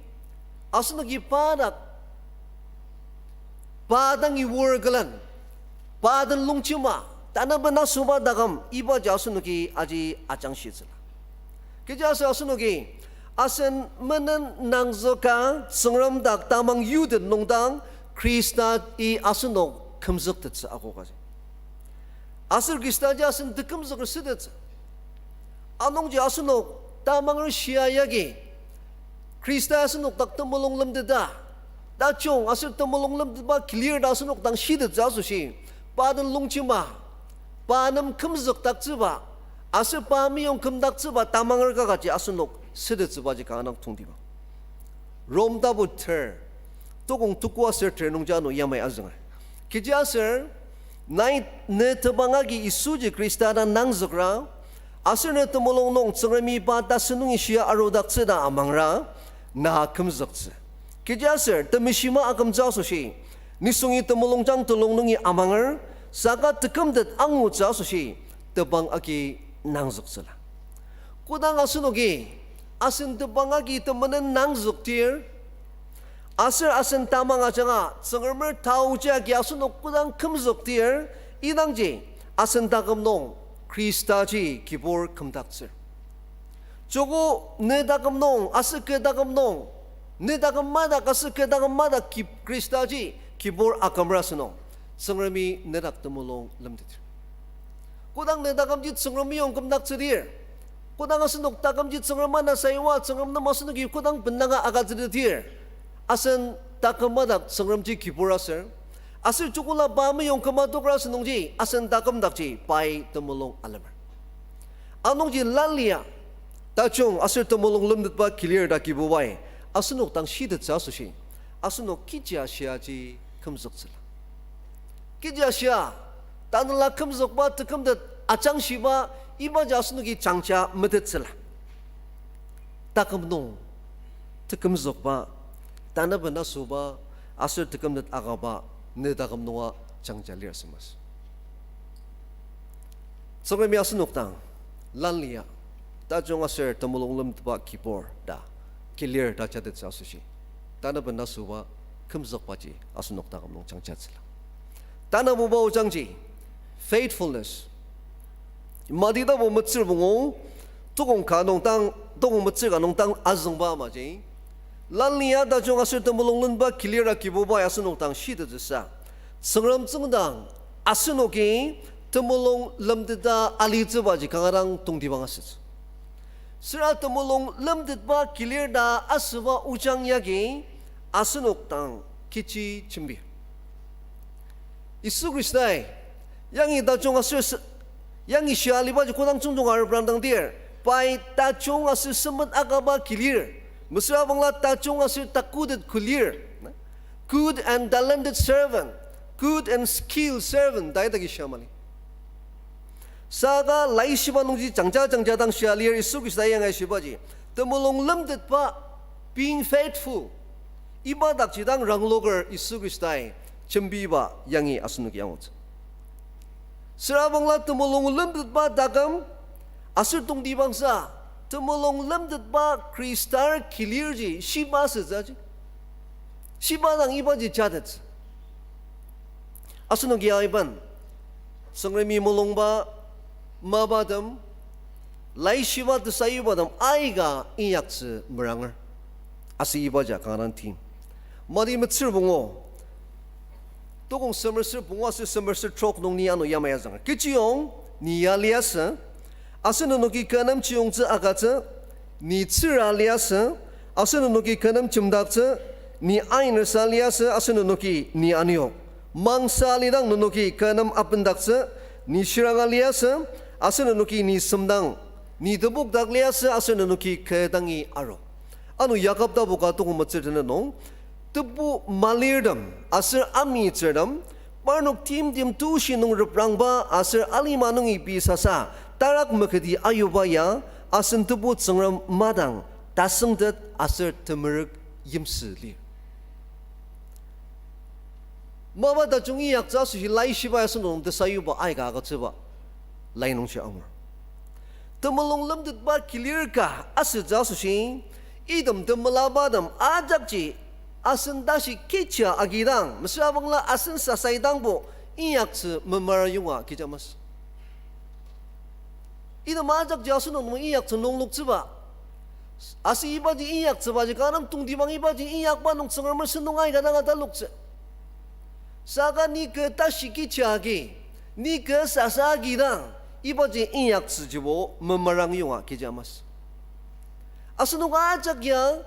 asenoki pa dak pa dangi wor külen, pa den longjema, tanaben asoba taküm ibaji asenoki aji ajangshitsüla. Kechiaser asenoki asen menen nangzüka Tsüngrem dak tamang yutet nungdang Khrista-i asenok kümzüktettsü akokaji. Aser Khristaji asen tekümzüker sütettsü. Anungji asenok tamanger shia yagi, Khristai asenok dak temulung lemteta, tajung aser temulung lemtetba kilir ta asenok dang shitettsü asoshi, pa den longjema, pa nem kümzükdaktsüba, aser pa meyong kümdaktsüba tamanger kakaji asenok sütettsübaji kanga dang tongtibang. Rom tapu ter, tokong tuko aser ter nungji ano yamai azünger. Kechiaser, nai ne tebang agi Yisuji Khrista ta nangzükra, aser ne temulung nung Tsüngremi pa tasü nungi shia arudaktsü ta amangra, na kümzüktsü. Kechiaser, temeshima akümtsü asoshi, nisungi temulungjang telung nungi amanger, saka tekümtet angutsü asoshi, tebang agi nangzüktsüla. Kodang asenoki, asen tebang agi temenen nangzüktir, aser asen tamang ajanga Tsüngremer taoji agi asenok kodang kümzüktir, idangji asen taküm nung Khristaji kibur kümdaktsür. Joko ne taküm nung aser kü taküm nung, ne taküm madak aser kü taküm madak ki-, Khristaji kibur akümer asünung, Tsüngremi nedak temulung lemteter. Kodang ne takümji Tsüngrem meyong kümdaktsüdir, kodang asenok takümji Tsüngrem ana sayua Tsüngrem nem asenoki kodang bendanga agütsütetir, asen taküm madak Tsüngremji kibur aser, aser jokola pa meyong küma tokra asünungji asen taküm dakji pai temulung alemer. Anungji lalia, tajung aser temulung lemtetba kilir ta Kibubai asenok dang shitettsü asoshi, asenok kechi ashiaji kümzüktsüla. Kechi ashia, tanela kümzükba tekümtet ajangshiba ibaji asenoki jangja metettsüla. Taküm nung tekümzükba, tanaben asüba, aser tekümtet akaba, ne taküm nunga jangja lir asü masü. Tsüngremi asenok dang, lanlia, tajung aser temulung lemtetba kibur ta, kilir ta jatettsü asoshi, tanaben asüba, kümzükbaji asenok taküm nung jangjatsüla. Tanabuba ojangji, faithfulness. Mati tapu metsür pungu, tokong ka nung dang, tokong metsür ka nung dang azüngba amaji, lanlia tajung aser temulung lemtetba kilir ta Kibubai asenok dang shitettsüsa, Tsüngrem tsüngdang asenoki temulung lemteta alitsübaji kanga dang tongtibang asütsü. Süra temulung lemtetba kilir ta asüba ojang yagi asenok dang kechi jembi. Yisu Khristai, yangi tajung aser se-, yangi shia alibaji kodang jungjunga reprangdangdir, pai tajung aser sempet akaba kilir, mesüra bangla tajung aser takutet kilir, good and talented servant, good and skilled servant, ta idaki shia mali. Saka laishiba nungji jangja jangja dang shia lir Yisu Khrista yangi shibaji, temulung lemtetba, being faithful, iba dakji dang rangloker Yisu Khristai jembiba yangi asenoki angutsü. Süra bangla temulung lemtetba taküm, aser tongtibangsa, temulung lemtetba Khristar kilirji shiba asütsüji, shiba dang ibaji jatettsü. Asenoki aiben, Tsüngremi mulungba mapatem, laishiba tesayubatem aika inyaktsü meranger. Aser ibaji kanga dang tim. Mati metsür pungu, tokong semer ser pungu aser semer ser trok nung ni ano yamai azünger. Kechiyong ni ya liasü, aser nenoki kü nem chiyongtsü agütsü, ni tsüra liasü, aser nenoki kü nem chimdaktsü, ni ainer sa liasü, aser nenoki ni aniok. Mangsa alidang nenoki kü nem abendaktsü, ni shiranga liasü, aser nenoki ni semdang, ni tebokdak liasü, aser nenoki kü dangi aru. Ano Yakob tapu ka tokong metsür tenet nung, tebu malirtem aser amitsürtem, parnok timtem tushi nung reprangba aser alima nungi pei sasa tarak meketi ayuba ya, asen Tebu Tsüngrem madang tasüngtet aser temerük yimsü lir. Mapa tajung inyaktsü asoshi laishiba asenok nung tesayuba aika agütsüba lai nungji angur. Temulung lemtetba kilir ka asütsü asoshi, item temelabatem ajakji asen tashi kecha agidang, mesüra bangla asen sasaidangbo inyaktsü memar yonga kecha masü. Item ajakji asenok nung inyaktsü nungloktsüba. Aser ibaji inyaktsübaji kanga dang tongtibang, ibaji inyakba nung Tsüngremer sentong aika dang ataloktsü. Saka ni kü tashi kecha agi, Ni kü sasa agidang, ibaji inyaktsüjibo memerang yonga kecha masü. Asenok ajak ya,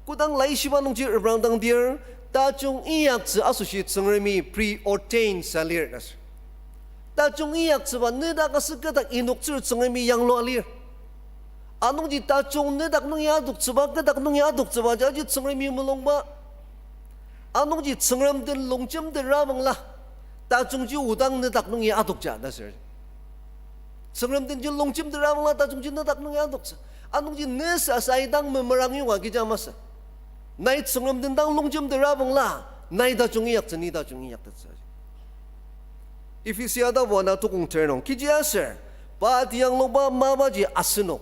kodang laishiba nungji reprangdang dir, tajung inyaktsü asoshi Tsüngremi preordain sa lir ta sür. Tajung inyaktsüba nedak aser kü dak inoktsür Tsüngremi yanglua lir. Anungji tajung nedak nungi adoktsüba, kü dak nungi adoktsüba, jaji Tsüngremi mulungba. Anungji Tsüngrem den longjemtera bangla, tajungji odang nedak nungi adokja ta sür. Tsüngrem denji longjemtera bangla tajungji nedak nungi adoktsü. Anungji ne sasa idang memerang yonga kecha masü. Nai Tsüngrem den dang longjemtera bangla, nai tajung inyaktsü, ni tajung inyaktettsü. Ephesia tapu ana tukong ter nung, kechiaser, pa tiyangluba mapaji asenok.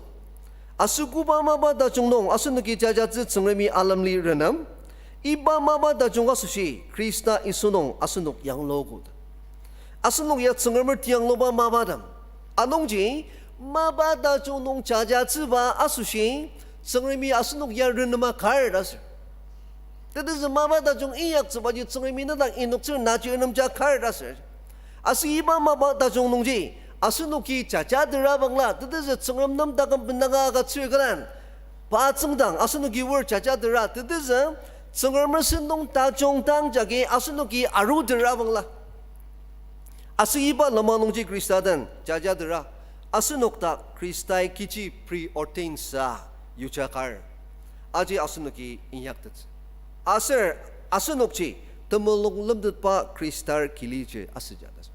Aser koba mapa tajung nung asenoki jajatsü Tsüngremi alemli renem, iba mapa tajung asoshi Khrista Yisu nung asenok yangluogo. Asenok ya Tsüngremer tiyangluba mapatem. Anungji, mapa tajung nung jajatsüba asoshi, Tsüngremi asenok ya renema kar ta sür. Tetezü mapa tajung inyaktsübaji Tsüngremi nedak inoktsür naji renemja kar ta sür. Aser iba mapa tajung nungji, asenoki jajatera bangla, tetezü Tsüngrem nem taküm bendanga agütsür külen, pa tsüngdang asenoki oar jajatera, tetezü Tsüngremer sentong tajung dang jagi asenoki arutera bangla. Aser iba lima nungji Khrista den jajatera, asenok dak Khristai kechi preordain sa yujakar, aji asenoki inyaktettsü. Aser asenokji temulung lemtetba Khristar kiliji asüja ta sür.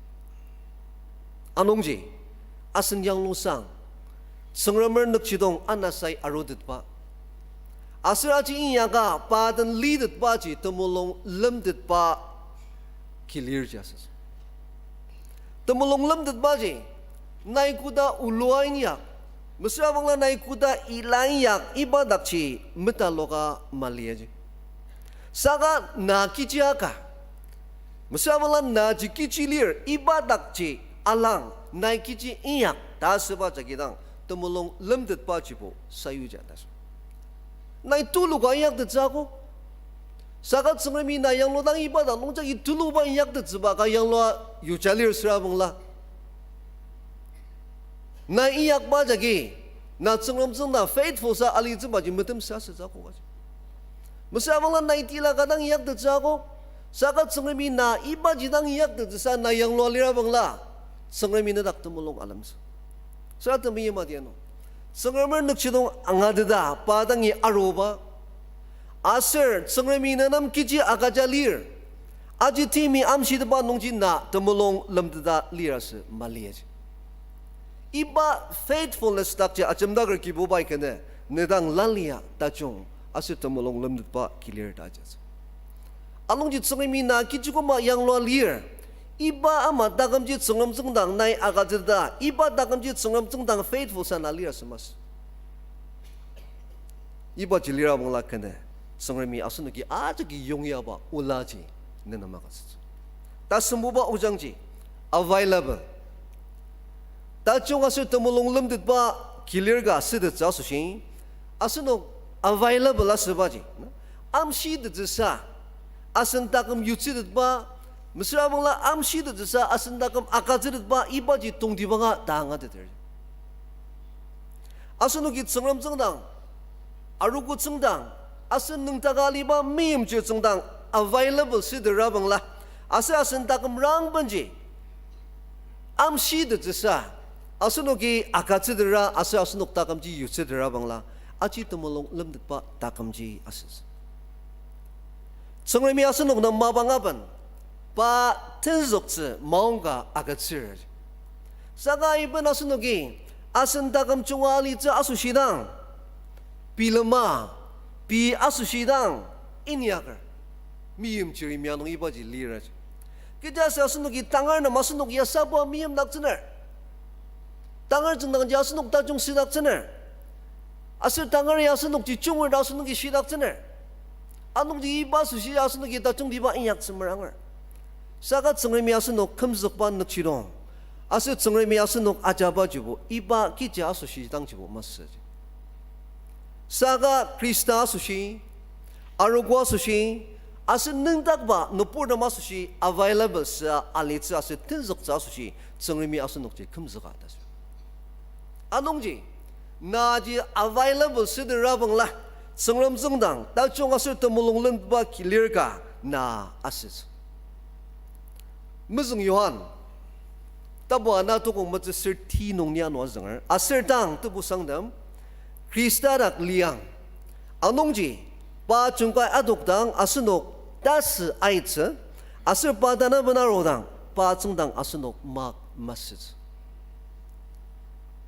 Anungji, asen yanglusang, Tsüngremer nükjidong anasai arutetba, aser aji inyaka pa den litetbaji temulung lemtetba kilirji asütsü. Temulung lemtetbaji, nai koda olua inyak, mesüra bangla nai koda ila inyak iba dakji metaloka maliaji. Saka na kechi aka, mesüra bangla naji kechi lir iba dakji alang, nai kechi inyak ta asüba jagi dang temulung lemtetbajibo sayuja ta sür. Nai tuluka inyaktettsü akok. Saka Tsüngremi na yangludang iba dak nungjagi tuluba inyaktettsüba ka yanglua yuja lir süra bangla, na inyakba jagi, na Tsüngrem tsüngda faithful sa alitsübaji metemsü asütsü akok aji. Mesüra bangla nai tila ka dang inyaktettsü akok. Saka Tsüngremi na ibaji dang inyaktettsüsa na yanglua lira bangla, Tsüngremi nedak temulung alemtsü. Süra temeim adianu, Tsüngremer nükjidong angateta pa dangi aruba, aser Tsüngremi nenem kechi agüja lir, aji timi amshiteba nungji na temulung lemteta lir asü maliaji. Iba faithfulness dakji ajemdaker Kibubai kene, nedang lalia tajung aser temulung lemtetba kilir ta ajasü. Anungji Tsüngremi na kechi küma yanglua lir, iba ama takümji Tsüngrem tsüngdang nai agütsüta, iba takümji Tsüngrem tsüngdang faithful sa na lir asü masü. Ibaji lira bangla kene, Tsüngremi asenoki ajaki yongyaba olaji nenem agütsütsü. Tasembuba ojangji, available. Tajung aser temulung lemtetba kilir ka sütettsü asoshi, asenok available asübaji, amshitettsüsa, asen taküm yutsütetba, mesüra bangla amshitettsüsa asen taküm agütsütetba ibaji tongtibanga ta angateter. Asenoki Tsüngrem tsüngdang, arogo tsüngdang, asen nüngdaka aliba meimchir tsüngdang available sütera bangla, aser asen taküm rangbenji amshitettsüsa, asenoki agütsütera aser asenok takümji yutsütera bangla, aji temulung lemtetba takümji asütsü. Tsüngremi asenok nem mapang aben, pa tenzüktsü maongka agütsür. Saka iben asenoki, asen taküm junga alitsü asoshidang, bilema, pei asoshidang, inyaker, meimchir yimya nung ibaji liraji. Kechiaser asenoki tangar nem asenok ya sabua meimdaktsüner. Tangar tsüngdangji asenok tajung südaktsüner. Aser tangar ya asenokji junger ta asenoki shidaktsüner. Anungji iba asoshi asenoki tajungtiba inyaktsü meranger. Saka Tsüngremi asenok kümzükba nükjidong, aser Tsüngremi asenok ajabajibo iba kechi asoshi dangjibo masüji. Saka Khrista asoshi, arogo asoshi, Asen nüngdakba nüburtem asoshi available süa alitsü aser tenzüktsü asoshi Tsüngremi asenokji kümzüka ta sür. Anungji, naji available südera bangla, Tsüngrem tsüngdang tajung aser temulung lemtetba kilir ka na asütsü. Mezüng Johan, tapu ana tokong metsü ser ti nung ni ano azünger, aser tang tebu sangdem, Khrista dak liang. Anungji, pa jungkai adokdang asenok tasü aitsü, aser pa tanaben arudang, pa tsüngdang asenok mak masütsü.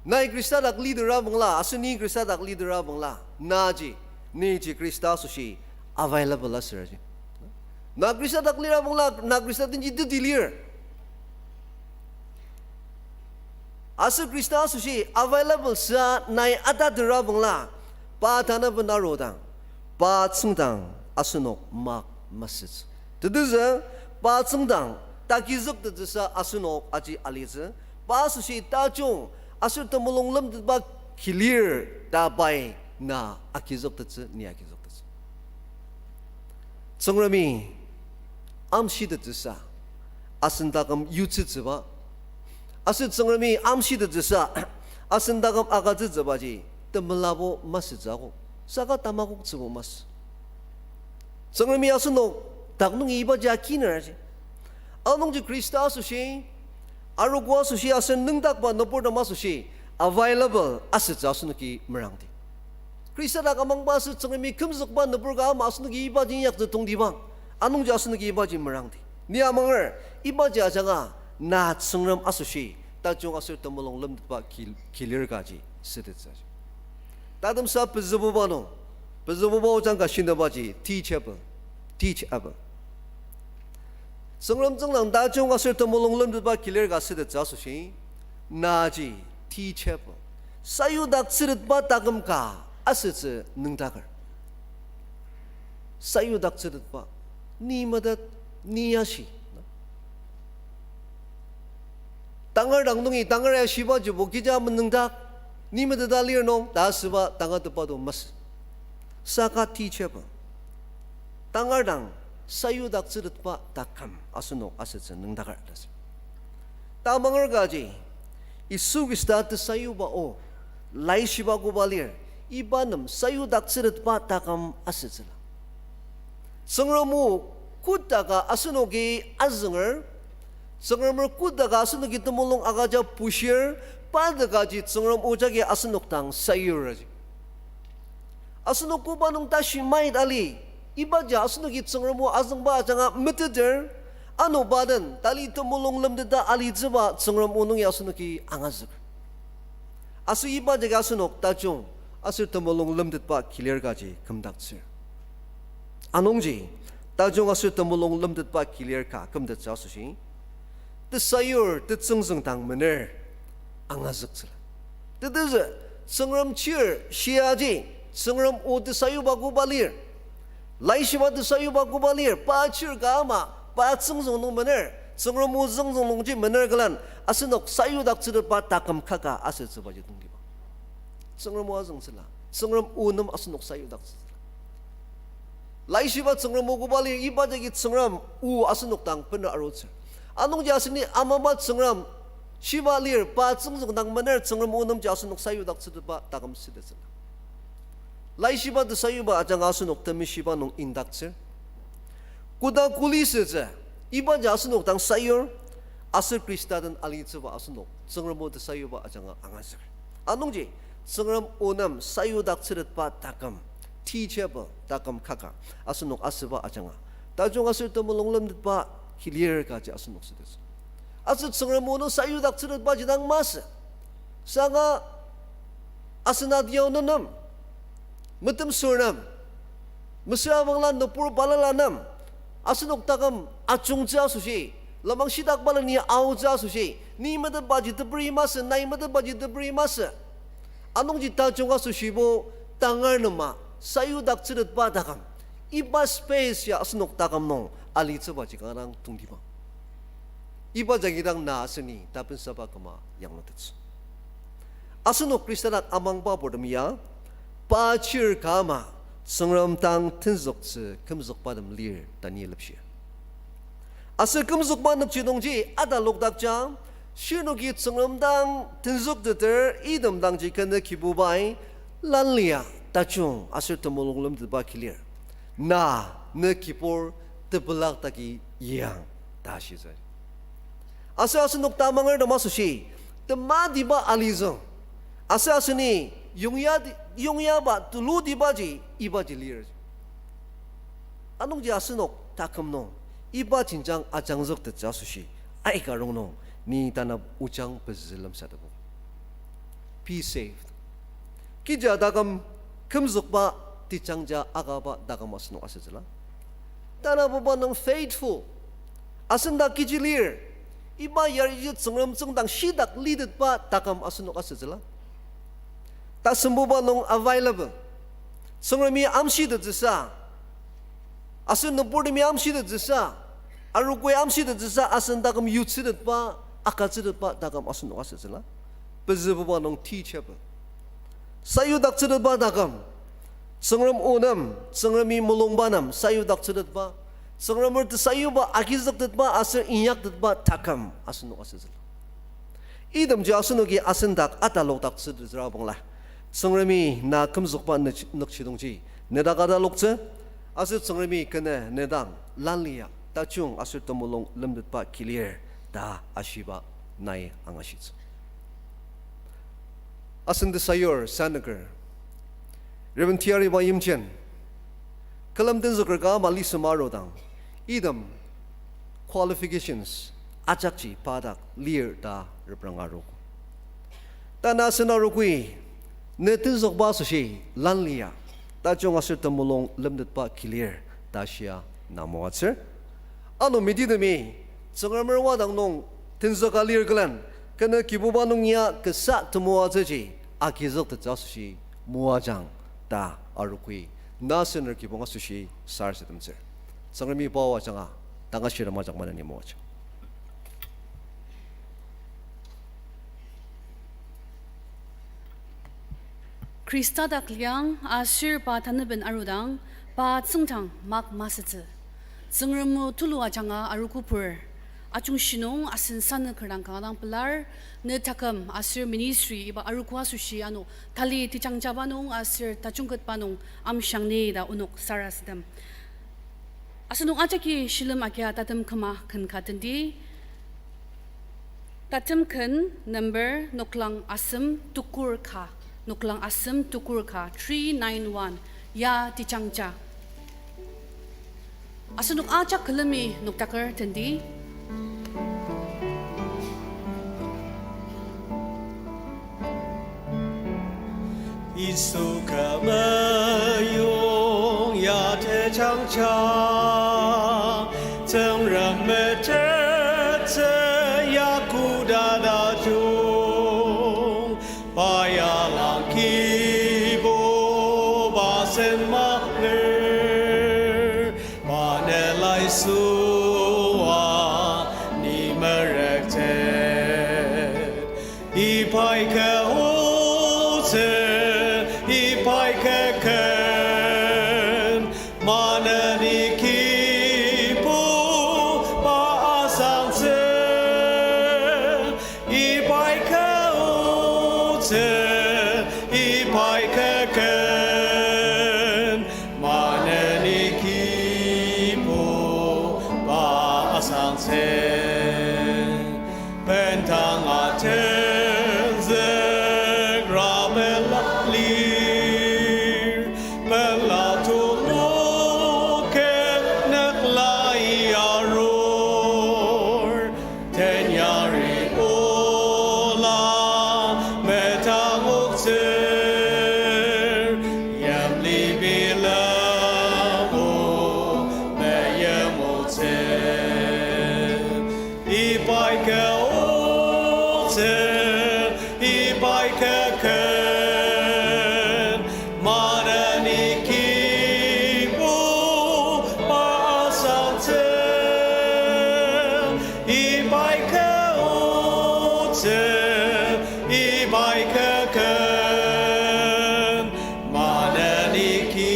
Nai Khrista dak lidera bangla, aser ni Khrista dak lidera bangla, naji, niji Khrista asoshi available asüraji. Na Khrista dak lira bangla, na Khrista denji teti lir. Aser Khrista asoshi available süa nai atatera bangla, pa tanaben arudang, pa tsüngdang asenok mak masütsü. Tetezü, pa tsüngdang takizüktettsüsa asenok aji alitsü, pa asoshi tajung aser temulung lemtetba kilir ta pai na akizüktettsü, ni akizüktettsü. Tsüngremi amshitettsüsa asen taküm yutsütsüba, aser Tsüngremi amshitettsüsa asen taküm agütsütsübaji temelabo masütsü akok, saka tamakoktsübo masü. Tsüngremi asenok dak nungi ibaji akiner aji. Anungji Khrista asoshi, arogo asoshi aser nüngdakba nüburtem asoshi available asütsü asenoki merangdi. Khrista dak amangba aser Tsüngremi kümzükba nübur ka ama asenoki ibaji inyaktsü tongtibang. Anungji asenoki ibaji merangdi. Ni amanger, ibaji ajanga na Tsüngrem asoshi tajung aser temulung lemtetba ki-, kilir kaji sütettsü aji. Tatemsa pezübuba nung, pezübuba ojang ka shinabaji teachable, teachable. Tsüngrem tsüngdang tajung aser temulung lemtetba kilir ka sütettsü asoshi, naji teachable, sayudaktsütetba taküm ka asütsü nüngdaker. Sayudaktsütetba, ni metet, ni ashi. Tangar dang nungi tangar ya shibajibo kija menüngdak, ni meteta lir nung ta asüba tangatetba to masü. Saka teachable, tangar dang sayudaktsütetba taküm asenok asütsü nüngdaker ta sür. Tamanger kaji, Yisu Khrista tesayuba o, laishiba koba lir, iba nem sayudaktsütetba taküm asütsüla. Tsüngrem o kodaka asenoki azünger, Tsüngremer kodaka asenoki temulung agüja bushir, pa dakaji Tsüngrem o jagi asenok dang sayur aji. Asenok koba nung tashi mait ali, ibaji asenoki Tsüngrem o azüngba ajanga meteter, ano pa den tali temulung lemteta alitsüba Tsüngrem o nungi asenoki angazük. Aser iba jagi asenok tajung aser temulung lemtetba kilir kaji kümdaktsür. Anungji, tajung aser temulung lemtetba kilir ka kümtettsü asoshi, tesayur tetsüngzüng dang mener angazüktsüla. Tetezü, Tsüngrem chir shiaji, Tsüngrem o tesayuba koba lir, laishiba tesayuba koba lir, pa chir ka ama, pa tsüngzüng nung mener, Tsüngrem o tsüngzüng nungji mener külen, asenok sayudaktsütetba taküm kaka asütsübaji tongtibang. Tsüngrem o azüngtsüla, Tsüngrem o nem asenok sayudaktsütsüla. Laishiba Tsüngrem o koba lir, iba jagi Tsüngrem o asenok dang bena arutsür. Anungji aseni amaba Tsüngrem shiba lir, pa tsüngzüng dang mener Tsüngrem o nemji asenok sayudaktsütetba taküm sütettsüla. Laishiba tesayuba ajanga asenok temeshiba nung indaktsür. Koda kuli sütsü, ibaji asenok dang sayur, aser Khrista den alitsüba asenok Tsüngrem o tesayuba ajanga angazüker. Anungji, Tsüngrem o nem sayudaktsütetba taküm, teachable taküm kaka asenok asüba ajanga, tajung aser temulung lemtetba kilir kaji asenok sütettsü. Aser Tsüngrem o nung sayudaktsütetbaji dang masü. Saka asen adiaonenem, metemsür nem, mesüra bangla nübur balala nem, asenok taküm ajungtsü asoshi, lenmang shitak balala ni aotsü asoshi, ni metetbaji teperi masü, nai metetbaji teperi masü. Anungji tajung asoshibo tangar nema sayudaktsütetba taküm, iba space ya asenok taküm nung alitsübaji kanga dang tongtibang. Iba jagi dang na aseni tapensaba küma yanglutettsü. Asenok Khrista dak amangba purtem ya, pa chir ka ama, Tsüngrem dang tenzüktsü kümzükbatem lir ta ni lepshir. Aser kümzükba nükjidongji atalokdakja, shirnoki Tsüngrem dang tenzükteter item dangji kü ne Kibubai lanlia tajung aser temulung lemtetba kilir. Na, ne kibur tepelak dagi yiang ta shitsü. Aser asenok tamanger tem asoshi, tematiba alizüng. Aser aseni yongya, yongyaba tulutibaji ibaji lir. Anungji asenok taküm nung iba jenjang ajangzüktettsü asoshi, aika rongnung ni tanap ojang pezü lemsatepo. Be saved. Kija taküm kümzükba tejangja akaba taküm asenok asütsüla. Tanabuba nung faithful. Asen dak kechi lir. Iba yariji Tsüngrem tsüngdang shitak litetba taküm asenok asütsüla. Tasembuba nung available. Tsüngremi amshitettsüsa. Asen nüburtemi amshitettsüsa. Arogoi amshitettsüsa asen taküm yutsütetba, akatsütetba taküm asenok asütsüla. Pezübuba nung teachable. Sayudaktsütetba taküm. Tsüngrem o nem, Tsüngremi mulungba nem sayudaktsütetba, Tsüngremer tesayuba agizüktetba aser inyaktetba taküm asenok asütsüla. Itemji asenoki asen dak atalokdaktsütettsüra bangla, Tsüngremi na kümzükba nük-, nükjidongji nedak ataloktsü, aser Tsüngremi kü ne nedang lanlia tajung aser temulung lemtetba kilir ta ashiba nai angashitsü. Asen tesayur sanüker, Reverend Tiariba Yimchen, külem tenzüker ka ama lisem arudang, item qualifications ajakji pa dak lir ta reprang aru. Tanü asen arogoi, ne tenzükba asoshi lanlia tajung aser temulung lemtetba kilir ta shia na moatsür. Ano mitidemi, Tsüngremer wadang nung tenzüka lir külen, kü ne Kibuba nung ya kasa temoatsüji agizüktettsü asoshi moajang ta arogoi, na asener kibong asoshi sarasademtsür. Tsüngremi pa o ajanga tangashirtem ajak maneni moajang. Khrista dak liang aser pa taneben arudang, pa tsüngdang mak masütsü. Tsüngrem o tulu ajanga arogopur, ajungshi nung asen sanüker dang kanga dang pelar, ne taküm aser ministry iba arogo asoshi ano tali tejangjaba nung aser tajungketba nung amshang ni ta onok sarasadem. Asenok ajaki shilem agia tatem küma ken ka tendi. Tatem ken number noklang asem tukur ka, noklang asem tukur ka, three nine one, ya tejangja. Asenok ajak külemi noktaker tendi. Yisu kü meyong ya tejangja, Tsüngrem metettsü ya koda tajung, pa ya lang Kibuba sen manger, pa ne laisua ni merektet. Ibai kü otsü, ibai kü ken, maneni Kibuba asangtsü. Ibai kü otsü, ibai kü ken, maneni Kibuba asangtsü. Bendang atenzük ra pela lir, pela tulung ken nükla arur. Tenyari ola metangoktsür, yimli bilem o meyimoktsür. Ibai kü otsü, ibai kü ken, maneni Kibuba asangtsü. Ibai kü otsü, ibai kü ken, maneni Ki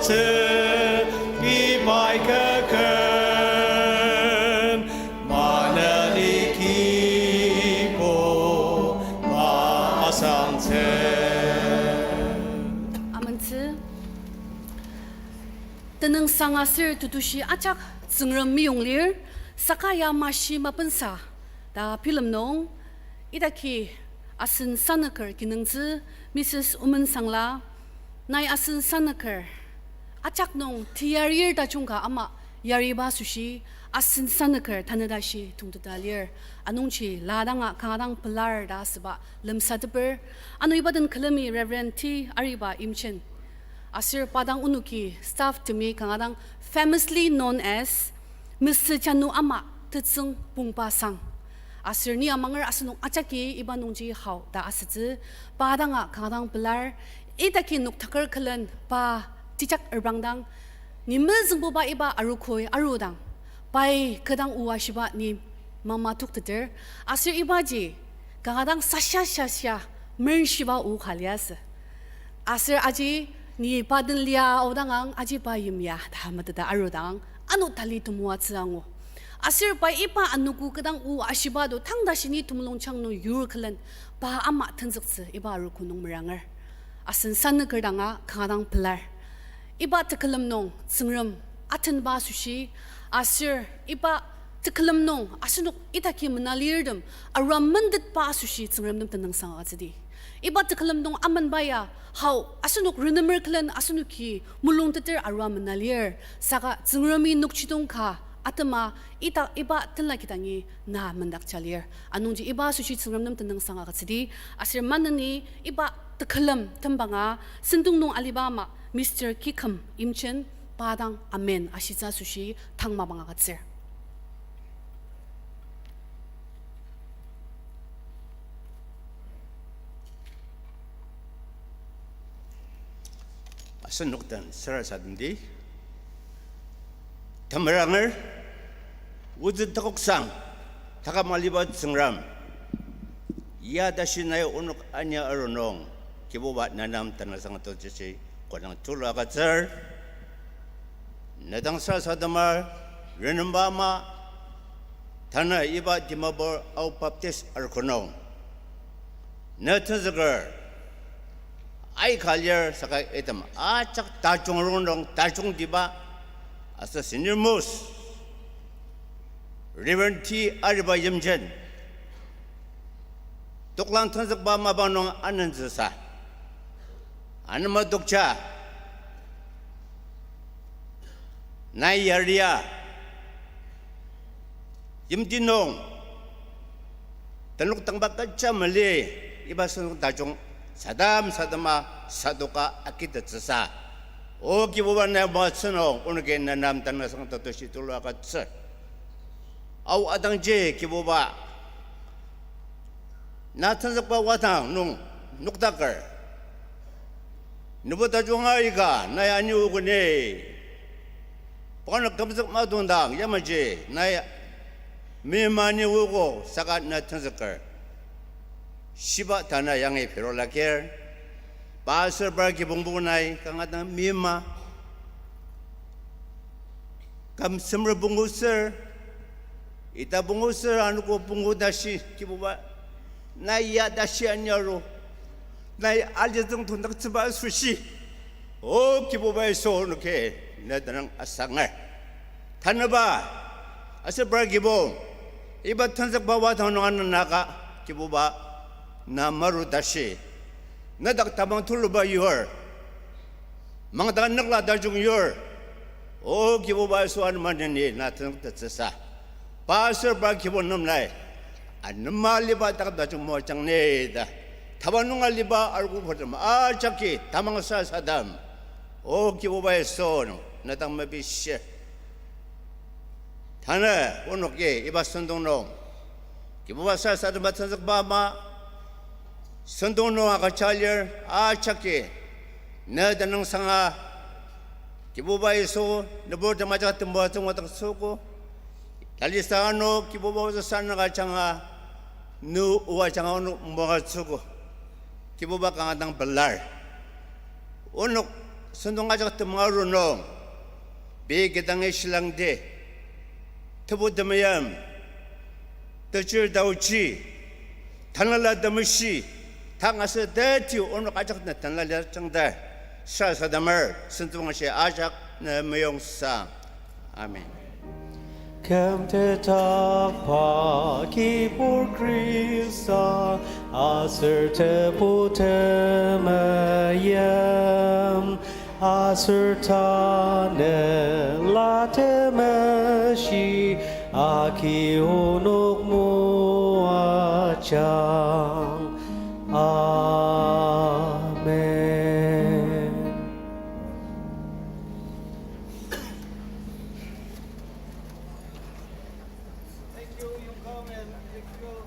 Sü, ibai kü ken, maneni kibo, masangtsü. Amentsü. Tenüngsang aser tetushi ajak Tsüngrem meyong lir, saka ya mashi mapensa ta bilem nung, idaki asen sanüker kinungtsü Missus Umensangla, nai asen sanüker ajak nung teyarir tajung ka ama yariba asoshi asen sanüker tanü tashi tongteta lir. Anungji la danga kanga dang pelar ta asüba lemsateper. Ano iba den külemi Reverend T Ariba Imchen. Aser pa dang onoki staff temi kanga dang famously known as Mesü Janu ama tetsüng pongba sang. Aser ni amanger asenok ajaki iba nungji hao ta asütsü, pa danga kanga dang pelar, idaki noktaker külen pa tejak erbang dang, ni mezüngbuba iba arukoi arudang, pai kü dang o ashiba ni mama tokteter, aser ibaji kanga dang sasha sasha merenshiba o ka liasü. Aser aji ni pa den lia aodang ang aji pa yimya ta meteta arudang ano tali temoatsü angu. Aser pai iba anogo kü dang o ashiba to tang tashi ni temulungjang nung yur külen pa ama tenzüktsü iba arogo nung meranger. Asen sanüker danga kanga dang pelar. Iba tekülem nung Tsüngrem atenba asoshi, aser iba tekülem nung asenok idaki menalirtem arua mendetba asoshi Tsüngrem nem tenüngsang agütsüdi. Iba tekülem nung amenba ya, hao, asenok renemer külen asenoki mulungteter arua menalir, saka Tsüngremi nokjidong ka atema ita iba tenla kidangi na mendakja lir. Anungji iba asoshi Tsüngrem nem tenüngsang agütsüdi, aser maneni iba tekülem tembanga sentong nung aliba ama Mister Kikem Imchen pa dang amen ashitsü asoshi tang mapang agütsür. Asenok den sarasademdi. Tamaranger, ozü takoksang, taküm aliba Tsüngrem, ya tashi nai onok ania arunung, Kibuba ne nem tenüngsang atutsüji kodang tulu agütsür. Ne dang sarasadema renemba ama, tanü iba Dimapur Ao Baptist Arogo nung ne tenzüker aika lir, saka item ajak tajung rongnung tajungtiba aser senior most Reverend T Ariba Imchen toklang tenzükba mapang nung anentsüsa, anema tokja, nai yaria, yimti nung tenlok tangba kecha mali, iba sentong tajung sadam sadema sadoka agitettsüsa, O Kibuba, ne moatsü nung onoki ne nem tenüngsang tetushi tulu agütsür. Ao adangji Kibuba, na tenzükba wadang nung noktaker, nübo tajunga aika nai aniogo ni, parnok kümzük matongdang yamaji nai mima aniogo, saka na tenzüker shiba tanü yangi pirolakir. Pa aser par kibongbo nai kanga dang mima küm semer pungu ser, ita pungu ser, anogo pungu tashi, Kibuba, nai ya tashi aniaru, nai alitsüng tongdaktsüba asoshi, O Kibuba Yisu, onoki ne tenüng asanger. Tanüba aser par kibong, iba tenzükba wadang nung anenaka, Kibuba, na maru tashi, nedak tamang tuluba yur, mangdang nükla tajung yur, O Kibuba Yisu, anema neni na tenzüktettsüsa, pa aser par kibong nem nai anema aliba taküm tajung moajang ni ta, taba nung aliba arogo purtem ajaki tamang sarasadem, O Kibuba Yisu, ne dang mepishir. Tanü onoki iba sentong nung Kibuba sarasadema tenzükba ama, sentong nung agüja lir ajaki ne tenüngsanga, Kibuba Yisu, nüburtem ajak temoatsü ngudaktsüogo. Talisa ano Kibuba ozü sanüka ajanga, nü o ajanga onok moatsüogo. Kibuba, kanga dang pelar. Onok Sentong ajak temang aru nung, pei kidangi shilangdi, tebu temeim, techir taochi, tanela temeshi, tang aser teti onok ajak na tanela liajangta, sarasademer, sentong ashi ajak na meyongsa. Amen. Kümtetakba Kibur Khrista, aser Tebu temeim, aser Tanela Temeshi, agi onok moajang. Amen. Thank you, Yongkang and Ezekiel.